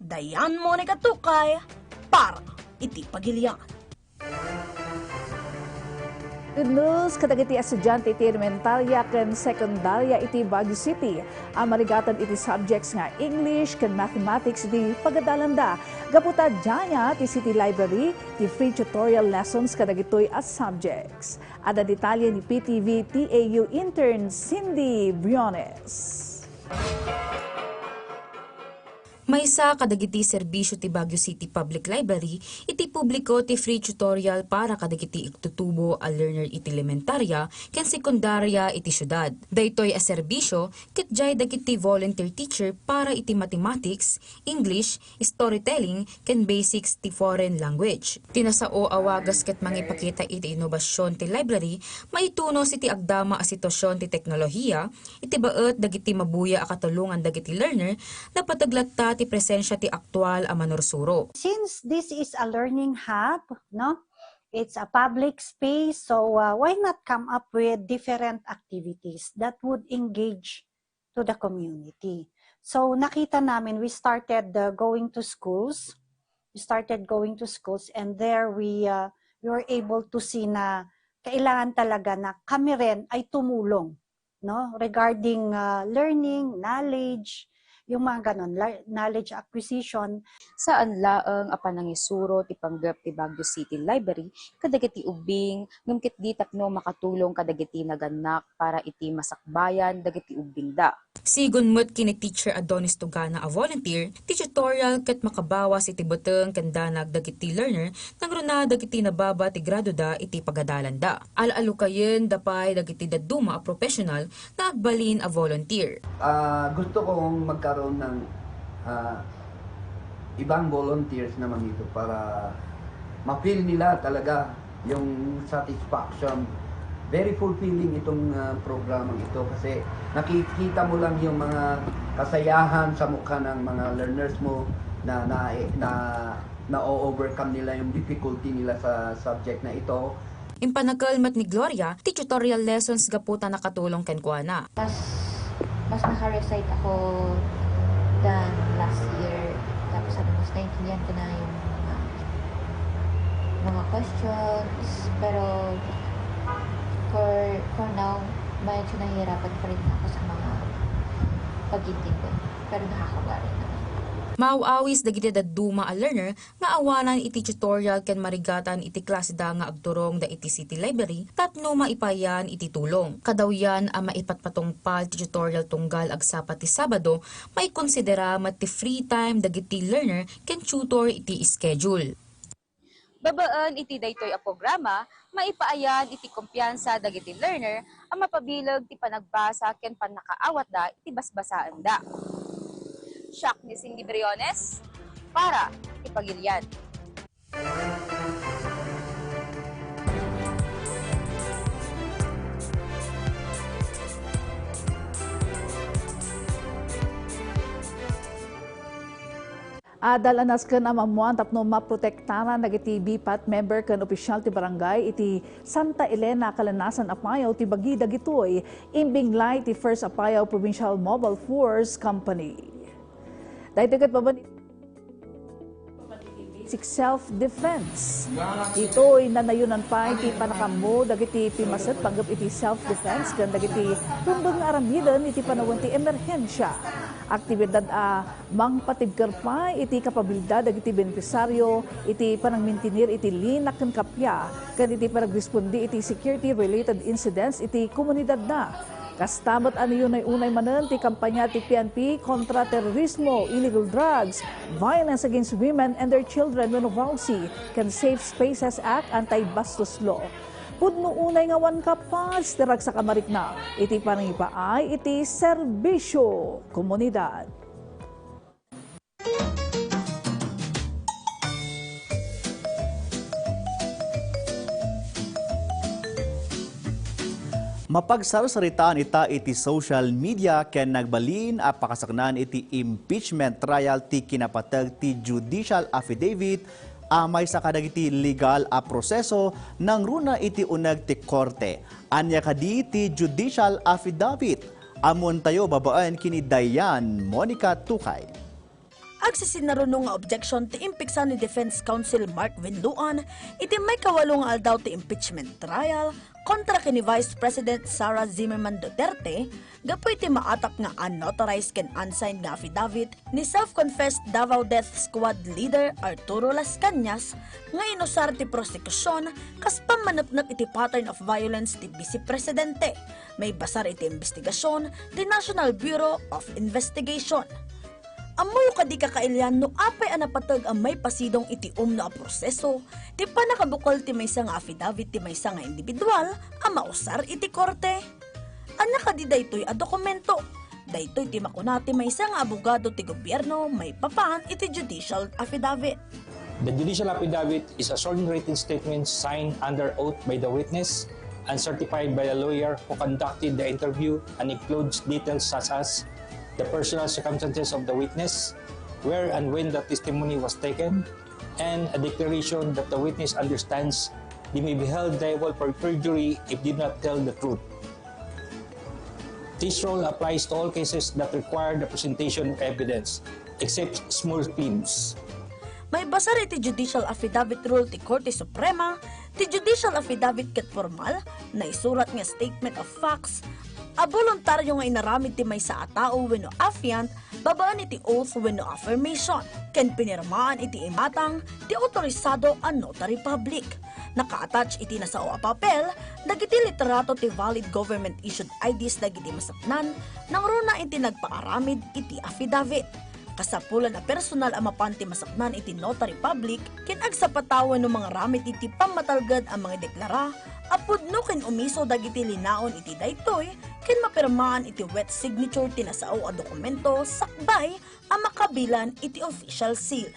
Diane Monica Tukay para iti Pagilian. Good news kadagiti estudiante iti elementaria ken sekundaria iti Baguio City a marigatan iti subjects nga English ken Mathematics iti pagadalanda. Gapu ta diay ti City Library ti free tutorial lessons kadagitoy a subjects. Adda detalye ni P T V T A U intern Cindy Briones. Maysa kadagiti serbisio ti Baguio City Public Library iti publiko ti free tutorial para kadagiti agtutubo a learner iti elementaria ken sekundaria iti siudad. Daytoy a serbisio ket diay dagiti volunteer teacher para iti mathematics, English, storytelling, ken basics ti foreign language. Ti nasao a wagas ket mangipakita iti inobasyon ti library maitunos iti agdama a sitwasyon ti teknolohiya, iti baet dagiti mabuya a katulongan dagiti learner, napateg latta ti presensia ti aktual a manursuro. Since this is a learning hub, no? It's a public space, so, uh, why not come up with different activities that would engage to the community? So, nakita namin, we started, uh, going to schools. We started going to schools, and there we, uh, we were able to see na kailangan talaga na kami rin ay tumulong, no? Regarding, ah, learning, knowledge, yung mga ganon, la-, knowledge acquisition. Saan laeng a panangisuro ti panggep ti Baguio City Library kadagiti ubbing, ngem ket di tapno makatulong kadagiti nagannak para iti masakbayan dagiti ubbingda. Sigun met ken ni Teacher Adonis Tugana a volunteer, ti tutorial ket makabawas iti beteng ken danag dagiti learner nangruna dagiti nababa ti gradoda iti pagadalanda. Al-alukayenda pay dagiti dadduma a professional nga agbalin a volunteer. Ah, gusto kong magkaroon ng, ah, ibang volunteers naman dito para ma-feel nila talaga yung satisfaction. Very fulfilling itong, ah, programang ito kasi nakikita mo lang yung mga kasayahan sa mukha ng mga learners mo na, na, na, na-overcome nila yung difficulty nila sa subject na ito. Impanakel met ni Gloria ti tutorial lessons gapu ta nakatulong kenkuana. Mas, mas naka-recite ako than last year. Tapos sabi, mas naintindihan ko na yung mga, mga questions. Pero for, for now, medyo nahihirapan pa rin ako sa mga pag-intindi. Pero nakakaugali naman. Maaw-awis dagiti dadduma a learner nga awanan iti tutorial ken marigatan iti klaseda nga agturongda iti City Library tapno maipayan iti tulong. Kadawyan a maipatpatungpal ti tutorial tunggal agsapa ti Sabado, maikonsidera met ti free time dagiti learner ken tutor iti schedule. Babaen iti daytoy a programa, maipaayan iti kumpiyansa dagiti learner a mapabileg ti panagbasa ken pannakaawatda iti basbasaenda. Siak ni Cindy Briones para ti Pagilian. Adal a nasken a maammuan tapno maprotektaran dagiti BPAT member ken opisyal ti barangay iti Santa Elena, Calanasan, Apayao ti bagi dagitoy. Imbinglay ti First Apayao Provincial Mobile Force Company. Daytoy ket babaen basic self-defense. Ditoy nanayonan pay ti pannakaammo dagiti pimmaset panggep iti self-defense ken dagiti rumbeng nga aramiden iti panawen ti emerhensia. Aktibidad a mangpatibker pay iti kapabilidad dagiti benepisaryo iti panangmintinir iti linak ken kappia ken iti panagrespondi iti security-related incidents iti komunidadda. Kasta met a naunay-unay manen ti kampanya ti P N P kontra terorismo, illegal drugs, violence against women and their children wenno VAWC ken Safe Spaces Act, Anti-Bastos Law. Pudno unay nga awan kapas ti ragsak a marikna iti panangipaay iti serbisyo komunidad. Mapagsarsaritaan ita iti social media ken nagbalin a pakasaknaan iti impeachment trial ti kinapateg ti judicial affidavit a maysa kadagiti legal a proseso nangruna iti uneg ti korte. Ania kadi ti judicial affidavit? Ammoentayo babaen ken ni Diane Monica Tukay. Agsisinaruno nga objection ti impiksan ni Defense Counsel Mark Vinluan iti maikawalo nga aldaw ti impeachment trial kontra ken ni Vice President Sara Zimmerman Duterte gapu iti maatap nga unnotarized ken unsigned nga affidavit ni self-confessed Davao Death Squad leader Arturo Las Cañas nga inusar ti prosekusion kas pammaneknek iti pattern of violence ti Vice Presidente, maibasar iti imbestigasion ti National Bureau of Investigation. Ammoyo kadi, kakailian, no apay a napateg a maipasidong iti umno a proseso ti pannakabukel ti maysa nga affidavit ti maysa nga individual a mausar iti korte? Ania kadi daytoy a dokumento? Daytoy ti makuna ti maysa nga abogado ti gobierno maipapan iti judicial affidavit. The judicial affidavit is a sworn written statement signed under oath by the witness and certified by a lawyer who conducted the interview and includes details such as the personal circumstances of the witness, where and when the testimony was taken, and a declaration that the witness understands they may be held liable for perjury if they do not tell the truth. This rule applies to all cases that require the presentation of evidence, except small claims. Maibasar iti judicial affidavit rule ti Korte Suprema, ti judicial affidavit ket formal, naisurat nga statement of facts a boluntario nga inaramid ti maysa a tao wenno affiant babaen iti oath wenno affirmation ken pinirmaan iti imatang ti otorisado a notary public. Naka-attach iti nasao a papel dagiti literato ti valid government-issued I Ds dagiti masaknan nangruna iti nagpaaramid iti affidavit. Kasapulan a personal a mapan ti masaknan iti notary public ken agsapata wenno mangaramid iti pammatalged a mangideklara a pudno ken umiso dagiti linaon iti daytoy ken mapirmaan iti wet signature ti nasao a dokumento sakbay a makabilan iti official seal.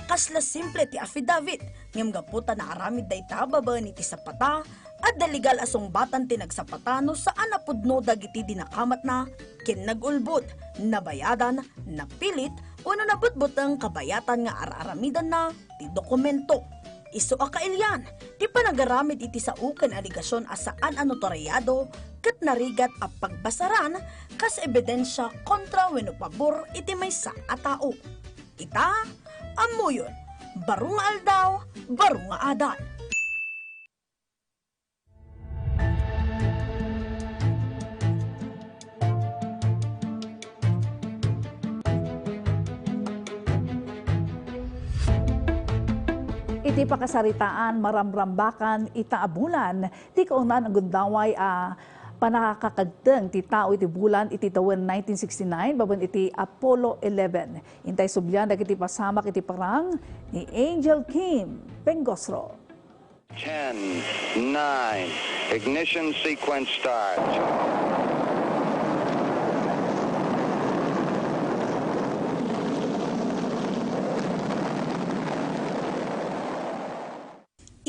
Kasla simple ti affidavit, ngem gapu ta naaramid dayta babaen iti sapata, adda legal a sungbatan ti nagsapata no saan a pudno dagiti dinakamatna ken nag-ulbod, nabayadan, napilit, wenno nabutbuteng kabayatan nga ar-aramidanna ti dokumento. Isu a kailian, ti panagaramid iti sao ken alegasion a saan a notaryado ket narigat a pagbasaran kas ebidensia kontra wenno pabor iti maysa a tao. Ita, ammoyon, baro nga aldaw, baro nga adal. Iti pakasaritaan, maramrambakan ita a bulan ti kaunaan a gundaway a pannakakagteng ti tao iti bulan iti tawen nineteen sixty-nine babaen iti Apollo eleven. Intay sublian dagiti pasamak iti parang ni Angel Kim Pengosro. Ten, nine, ignition sequence start.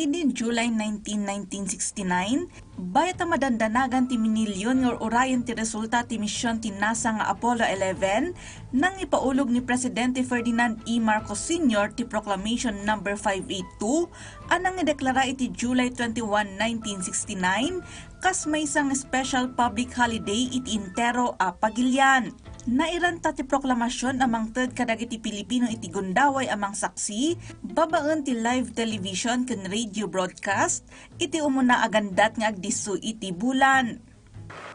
Idi July nineteen, nineteen sixty-nine, bayat a madandanagan ti minilyon nga ur-urayen ti resulta ti mision ti NASA nga Apollo eleven, nangipaulog ni Presidente Ferdinand E. Marcos Senior ti Proclamation Number five eight two a nangideklara iti July twenty-one, nineteen sixty-nine, kas maysa nga special public holiday iti entero a pagilian. Nairanta ti proklamasion a mangted kadagiti Pilipino iti gundaway a mangsaksi babaen ti live television ken radio broadcast iti umuna a gandat nga agdisso iti bulan.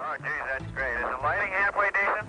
Oh, geez, that's great. Is the lighting halfway decent?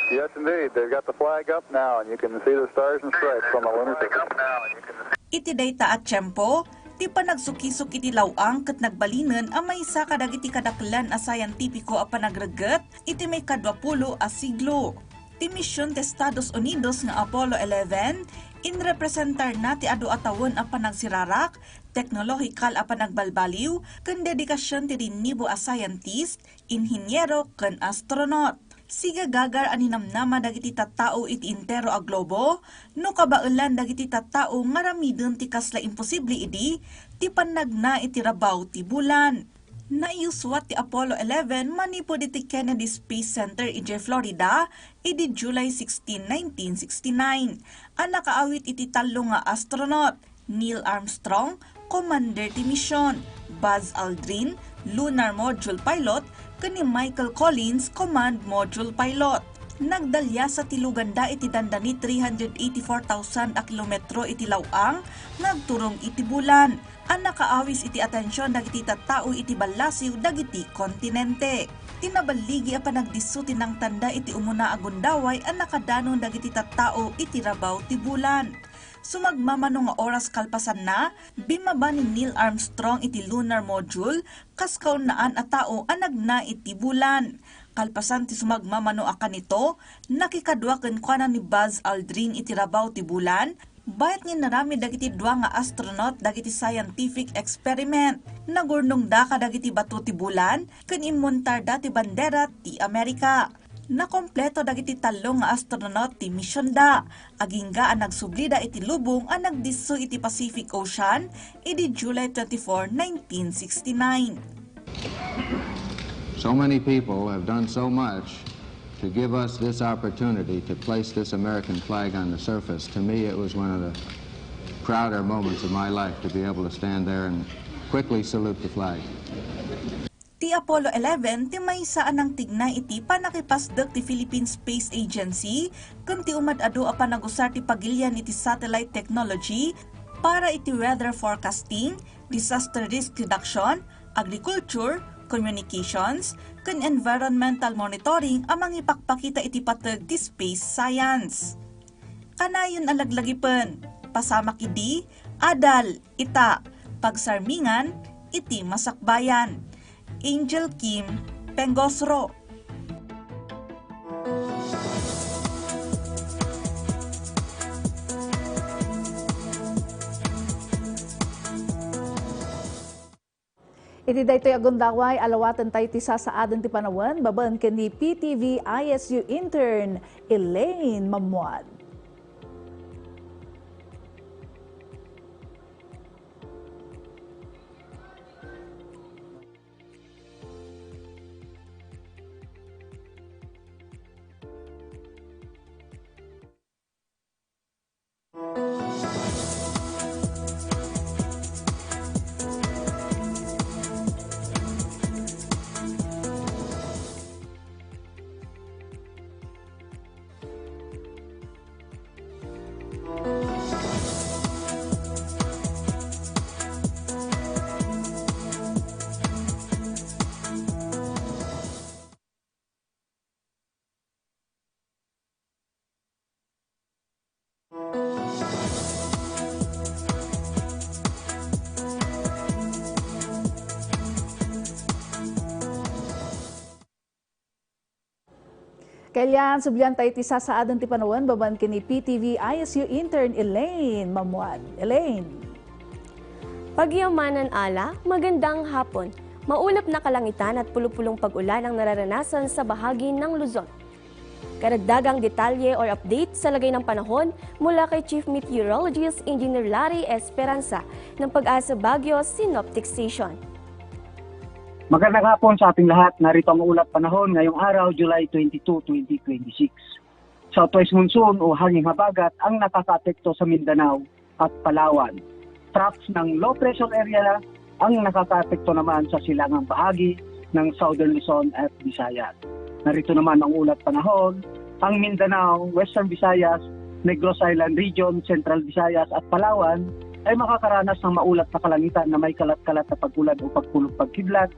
Yes, indeed. They've got the flag up now, and you can see the stars and stripes on the lunar surface. Iti dayta a tiempo, ti panagsukisok iti law-ang ket nagbalinen a maysa kadagiti kadaklan a scientifico a panagregget iti maikadua pulo a siglo. Ti mision ti Estados Unidos nga Apollo eleven, inrepresentarna ti adu a tawen a panagsirarak, teknolohikal a panagbalbaliw, ken dedikasion ti rinnibo a scientist, inhiniero, ken astronaut. Sigagagar a ninamnama dagiti tattao iti entero a globo no kabaelan dagiti tattao nga aramiden ti kasla imposible idi ti pannagna iti rabaw ti bulan. Naiyuswat ti Apollo eleven manipud iti Kennedy Space Center idiay Florida idi July sixteen, nineteen sixty-nine, a nakaawit iti tallo nga astronaut, Neil Armstrong, commander ti mision, Buzz Aldrin, lunar module pilot, ken ni Michael Collins, command module pilot. Nagdaliasa ti luganda iti dandani three hundred eighty-four thousand a kilometro iti law-ang nga agturong iti bulan, a nakaawis iti atension dagiti tattao iti ballasiw dagiti kontinente. Ti naballigi a panagdisso ti nangtanda iti umuna a gundaway a nakadanon dagiti tattao iti rabaw ti bulan. Sumagmamano nga oras kalpasanna, bimmaba ni Neil Armstrong iti lunar module kas kaunaan a tao a nagna iti bulan. Kalpasan ti sumagmamano a kanito, nakikadua kenkuana ni Buzz Aldrin iti rabaw ti bulan, bayat nga inaramid dagiti dua nga astronaut dagiti scientific experiment. Nagurnongda kadagiti bato ti bulan ken immuntarda ti bandera ti Amerika. Nakompleto dagiti tallo nga astronaut ti misionda, agingga a nagsublida iti lubong a nagdisso iti Pacific Ocean idi July twenty-four, nineteen sixty-nine. So many people have done so much to give us this opportunity to place this American flag on the surface. To me, it was one of the prouder moments of my life to be able to stand there and quickly salute the flag. Ti Apollo eleven ti maysa a nangtignay iti pannakipasdek ti Philippine Space Agency ken ti umad-adu a panagusar ti pagilian iti satellite technology para iti weather forecasting, disaster risk reduction, agriculture, communications, ken environmental monitoring a mangipakpakita iti pateg ti space science. Kanayon a laglagipen, pasamak idi, adal, ita, pagsarmingan, iti masakbayan. Angel Kim Pengosro. Iti daytoy a gundaway, alawaten tayo ti sasaaden ti panawen babaen ken ni P T V I S U intern Elaine Mamuan. Kailan, sublian tayo ti sasaaden ti panawen babaen ken ni P T V I S U intern Elaine Mamuan. Elaine. Pagyamanan ala, magandang hapon. Maulap na kalangitan at pulupulong pag-ulan ang nararanasan sa bahagi ng Luzon. Karagdagang detalye or update sa lagay ng panahon mula kay Chief Meteorologist Engineer Larry Esperanza ng Pag-asa Baguio Synoptic Station. Magandang hapon sa ating lahat. Narito ang ulat panahon ngayong araw, July twenty-two, twenty twenty-six. Southwest monsoon o hanging habagat ang nakakaapekto sa Mindanao at Palawan. Trough ng low pressure area ang nakakaapekto naman sa silangang bahagi ng Southern Luzon at Visayas. Narito naman ang ulat panahon, ang Mindanao, Western Visayas, Negros Island Region, Central Visayas at Palawan ay makakaranas ng maulat na kalangitan na may kalat-kalat na pag-ulan o pagkulog-pagkidlat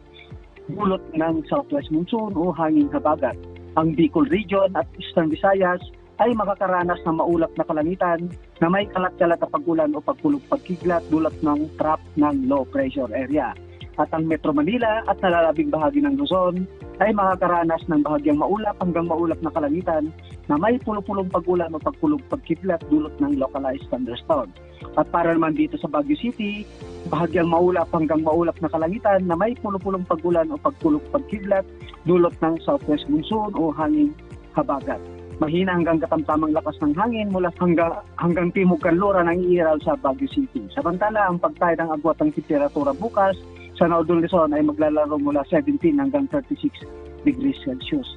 dulot ng southwest monsoon o hanging habagat. Ang Bicol Region at Eastern Visayas ay makakaranas ng maulap na kalangitan na may kalat-kalat na pag-ulan o pagkulog-pagkidlat dulot ng trough ng low pressure area. At ang Metro Manila at nalalabing bahagi ng Luzon ay makakaranas ng bahagyang maulap hanggang maulap na kalangitan na may pulupulong pag-ulan o pagkulog-pagkidlat dulot ng localized thunderstorm. At para naman dito sa Baguio City, bahagyang maulap hanggang maulap na kalangitan na may pulupulong pag-ulan o pagkulog-pagkidlat dulot ng southwest monsoon o hanging habagat. Mahina hanggang katamtamang lakas ng hangin mula hangga-, hanggang timog kanluran ang iiral sa Baguio City. Samantala, ang pagtayo ng agwat ng temperatura bukas sa Northern Luzon ay maglalaro mula seventeen hanggang thirty-six degrees Celsius.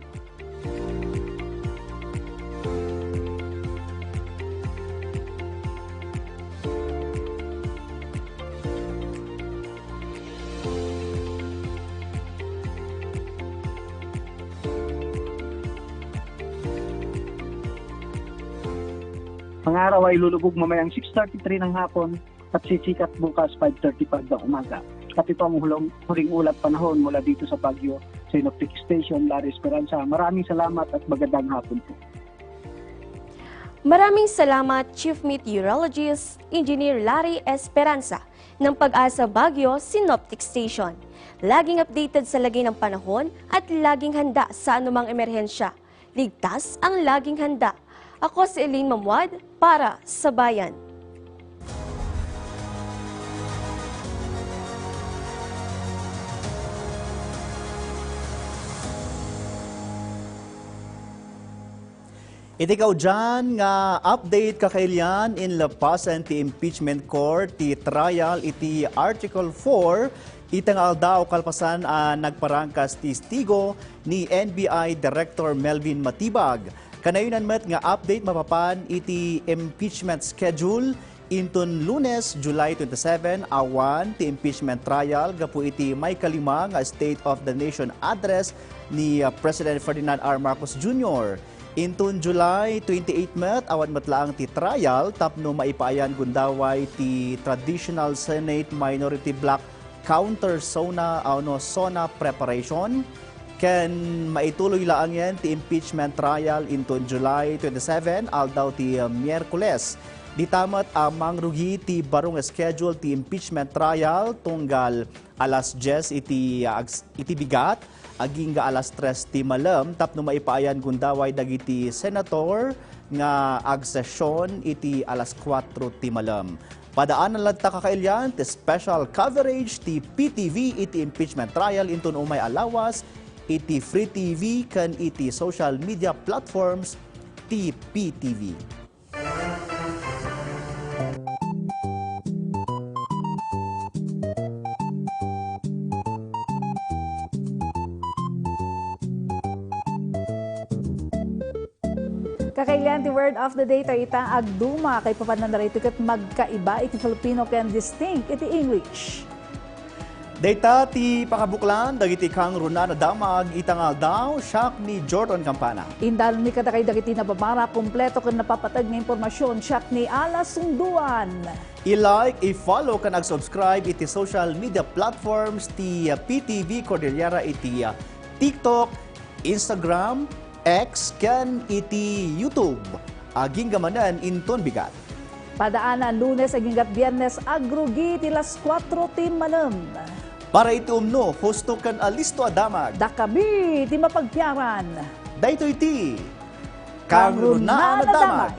Ang araw ay lulubog mamayang six thirty-three ng hapon at sisikat bukas five thirty-five ng umaga. At ito ang hulong-, huling ulat panahon mula dito sa Baguio Synoptic Station, Larry Esperanza. Maraming salamat at magandang hapon po. Maraming salamat, Chief Meteorologist Engineer Larry Esperanza ng Pag-asa Baguio Synoptic Station. Laging updated sa lagay ng panahon at laging handa sa anumang emerhensya. Ligtas ang laging handa. Ako si Elaine Mamuad para sa Bayan. Iti kaudyan nga update, kakailian, inlepasen ti impeachment court ti trial iti Article four ita nga aldaw kalpasan a nagparangkas ti testigo ni N B I Director Melvin Matibag. Kanayonan met nga update mapapan iti impeachment schedule. Inton Lunes, July twenty-seven, awan ti impeachment trial gapu iti maikalima nga State of the Nation Address ni, uh, President Ferdinand R. Marcos Junior. Inton July twenty-eight met, awan met laeng ti trial tapno maipaayan gundaway ti Traditional Senate Minority Bloc counter SONA, ah, no, SONA preparation, ken maituloy laengen ti impeachment trial inton July twenty-seven, aldaw ti, ah, Miyerkules. Dita met a mangrugi ti baro nga schedule ti impeachment trial tunggal alas dies iti, ah, ags-, iti bigat, agingga alas tres ti malem tapno maipaayan gundaway dagiti senator nga agsesion iti alas kuatro ti malem. Padaanan latta, kakailian, ti special coverage ti P T V iti impeachment trial inton umay a lawas iti Free T V ken iti social media platforms ti P T V. Kakailian ti word of the day, ta ita agduma kay papananarito ket magkaiba iti Filipino ken distinct iti English. Dayta ti pakabuklan dagiti kangrunaan a damag ita nga aldaw. Siak ni Jordan Campana. Indalmi kadakay dagiti nababara, kompleto ken napapateg nga impormasyon. Siak ni Ala Sungduan. I-like, i-follow ken ag-subscribe iti social media platforms ti P T V Cordillera iti TikTok, Instagram, X ken iti YouTube. Agingga manen inton bigat. Padaan a Lunes agingga Biernes, agrugi ti las kuatro ti malem. Para iti umno, husto ken alisto a damag. Dakami ti mapagpiaran. Daytoy ti Kangrunaan a Damag.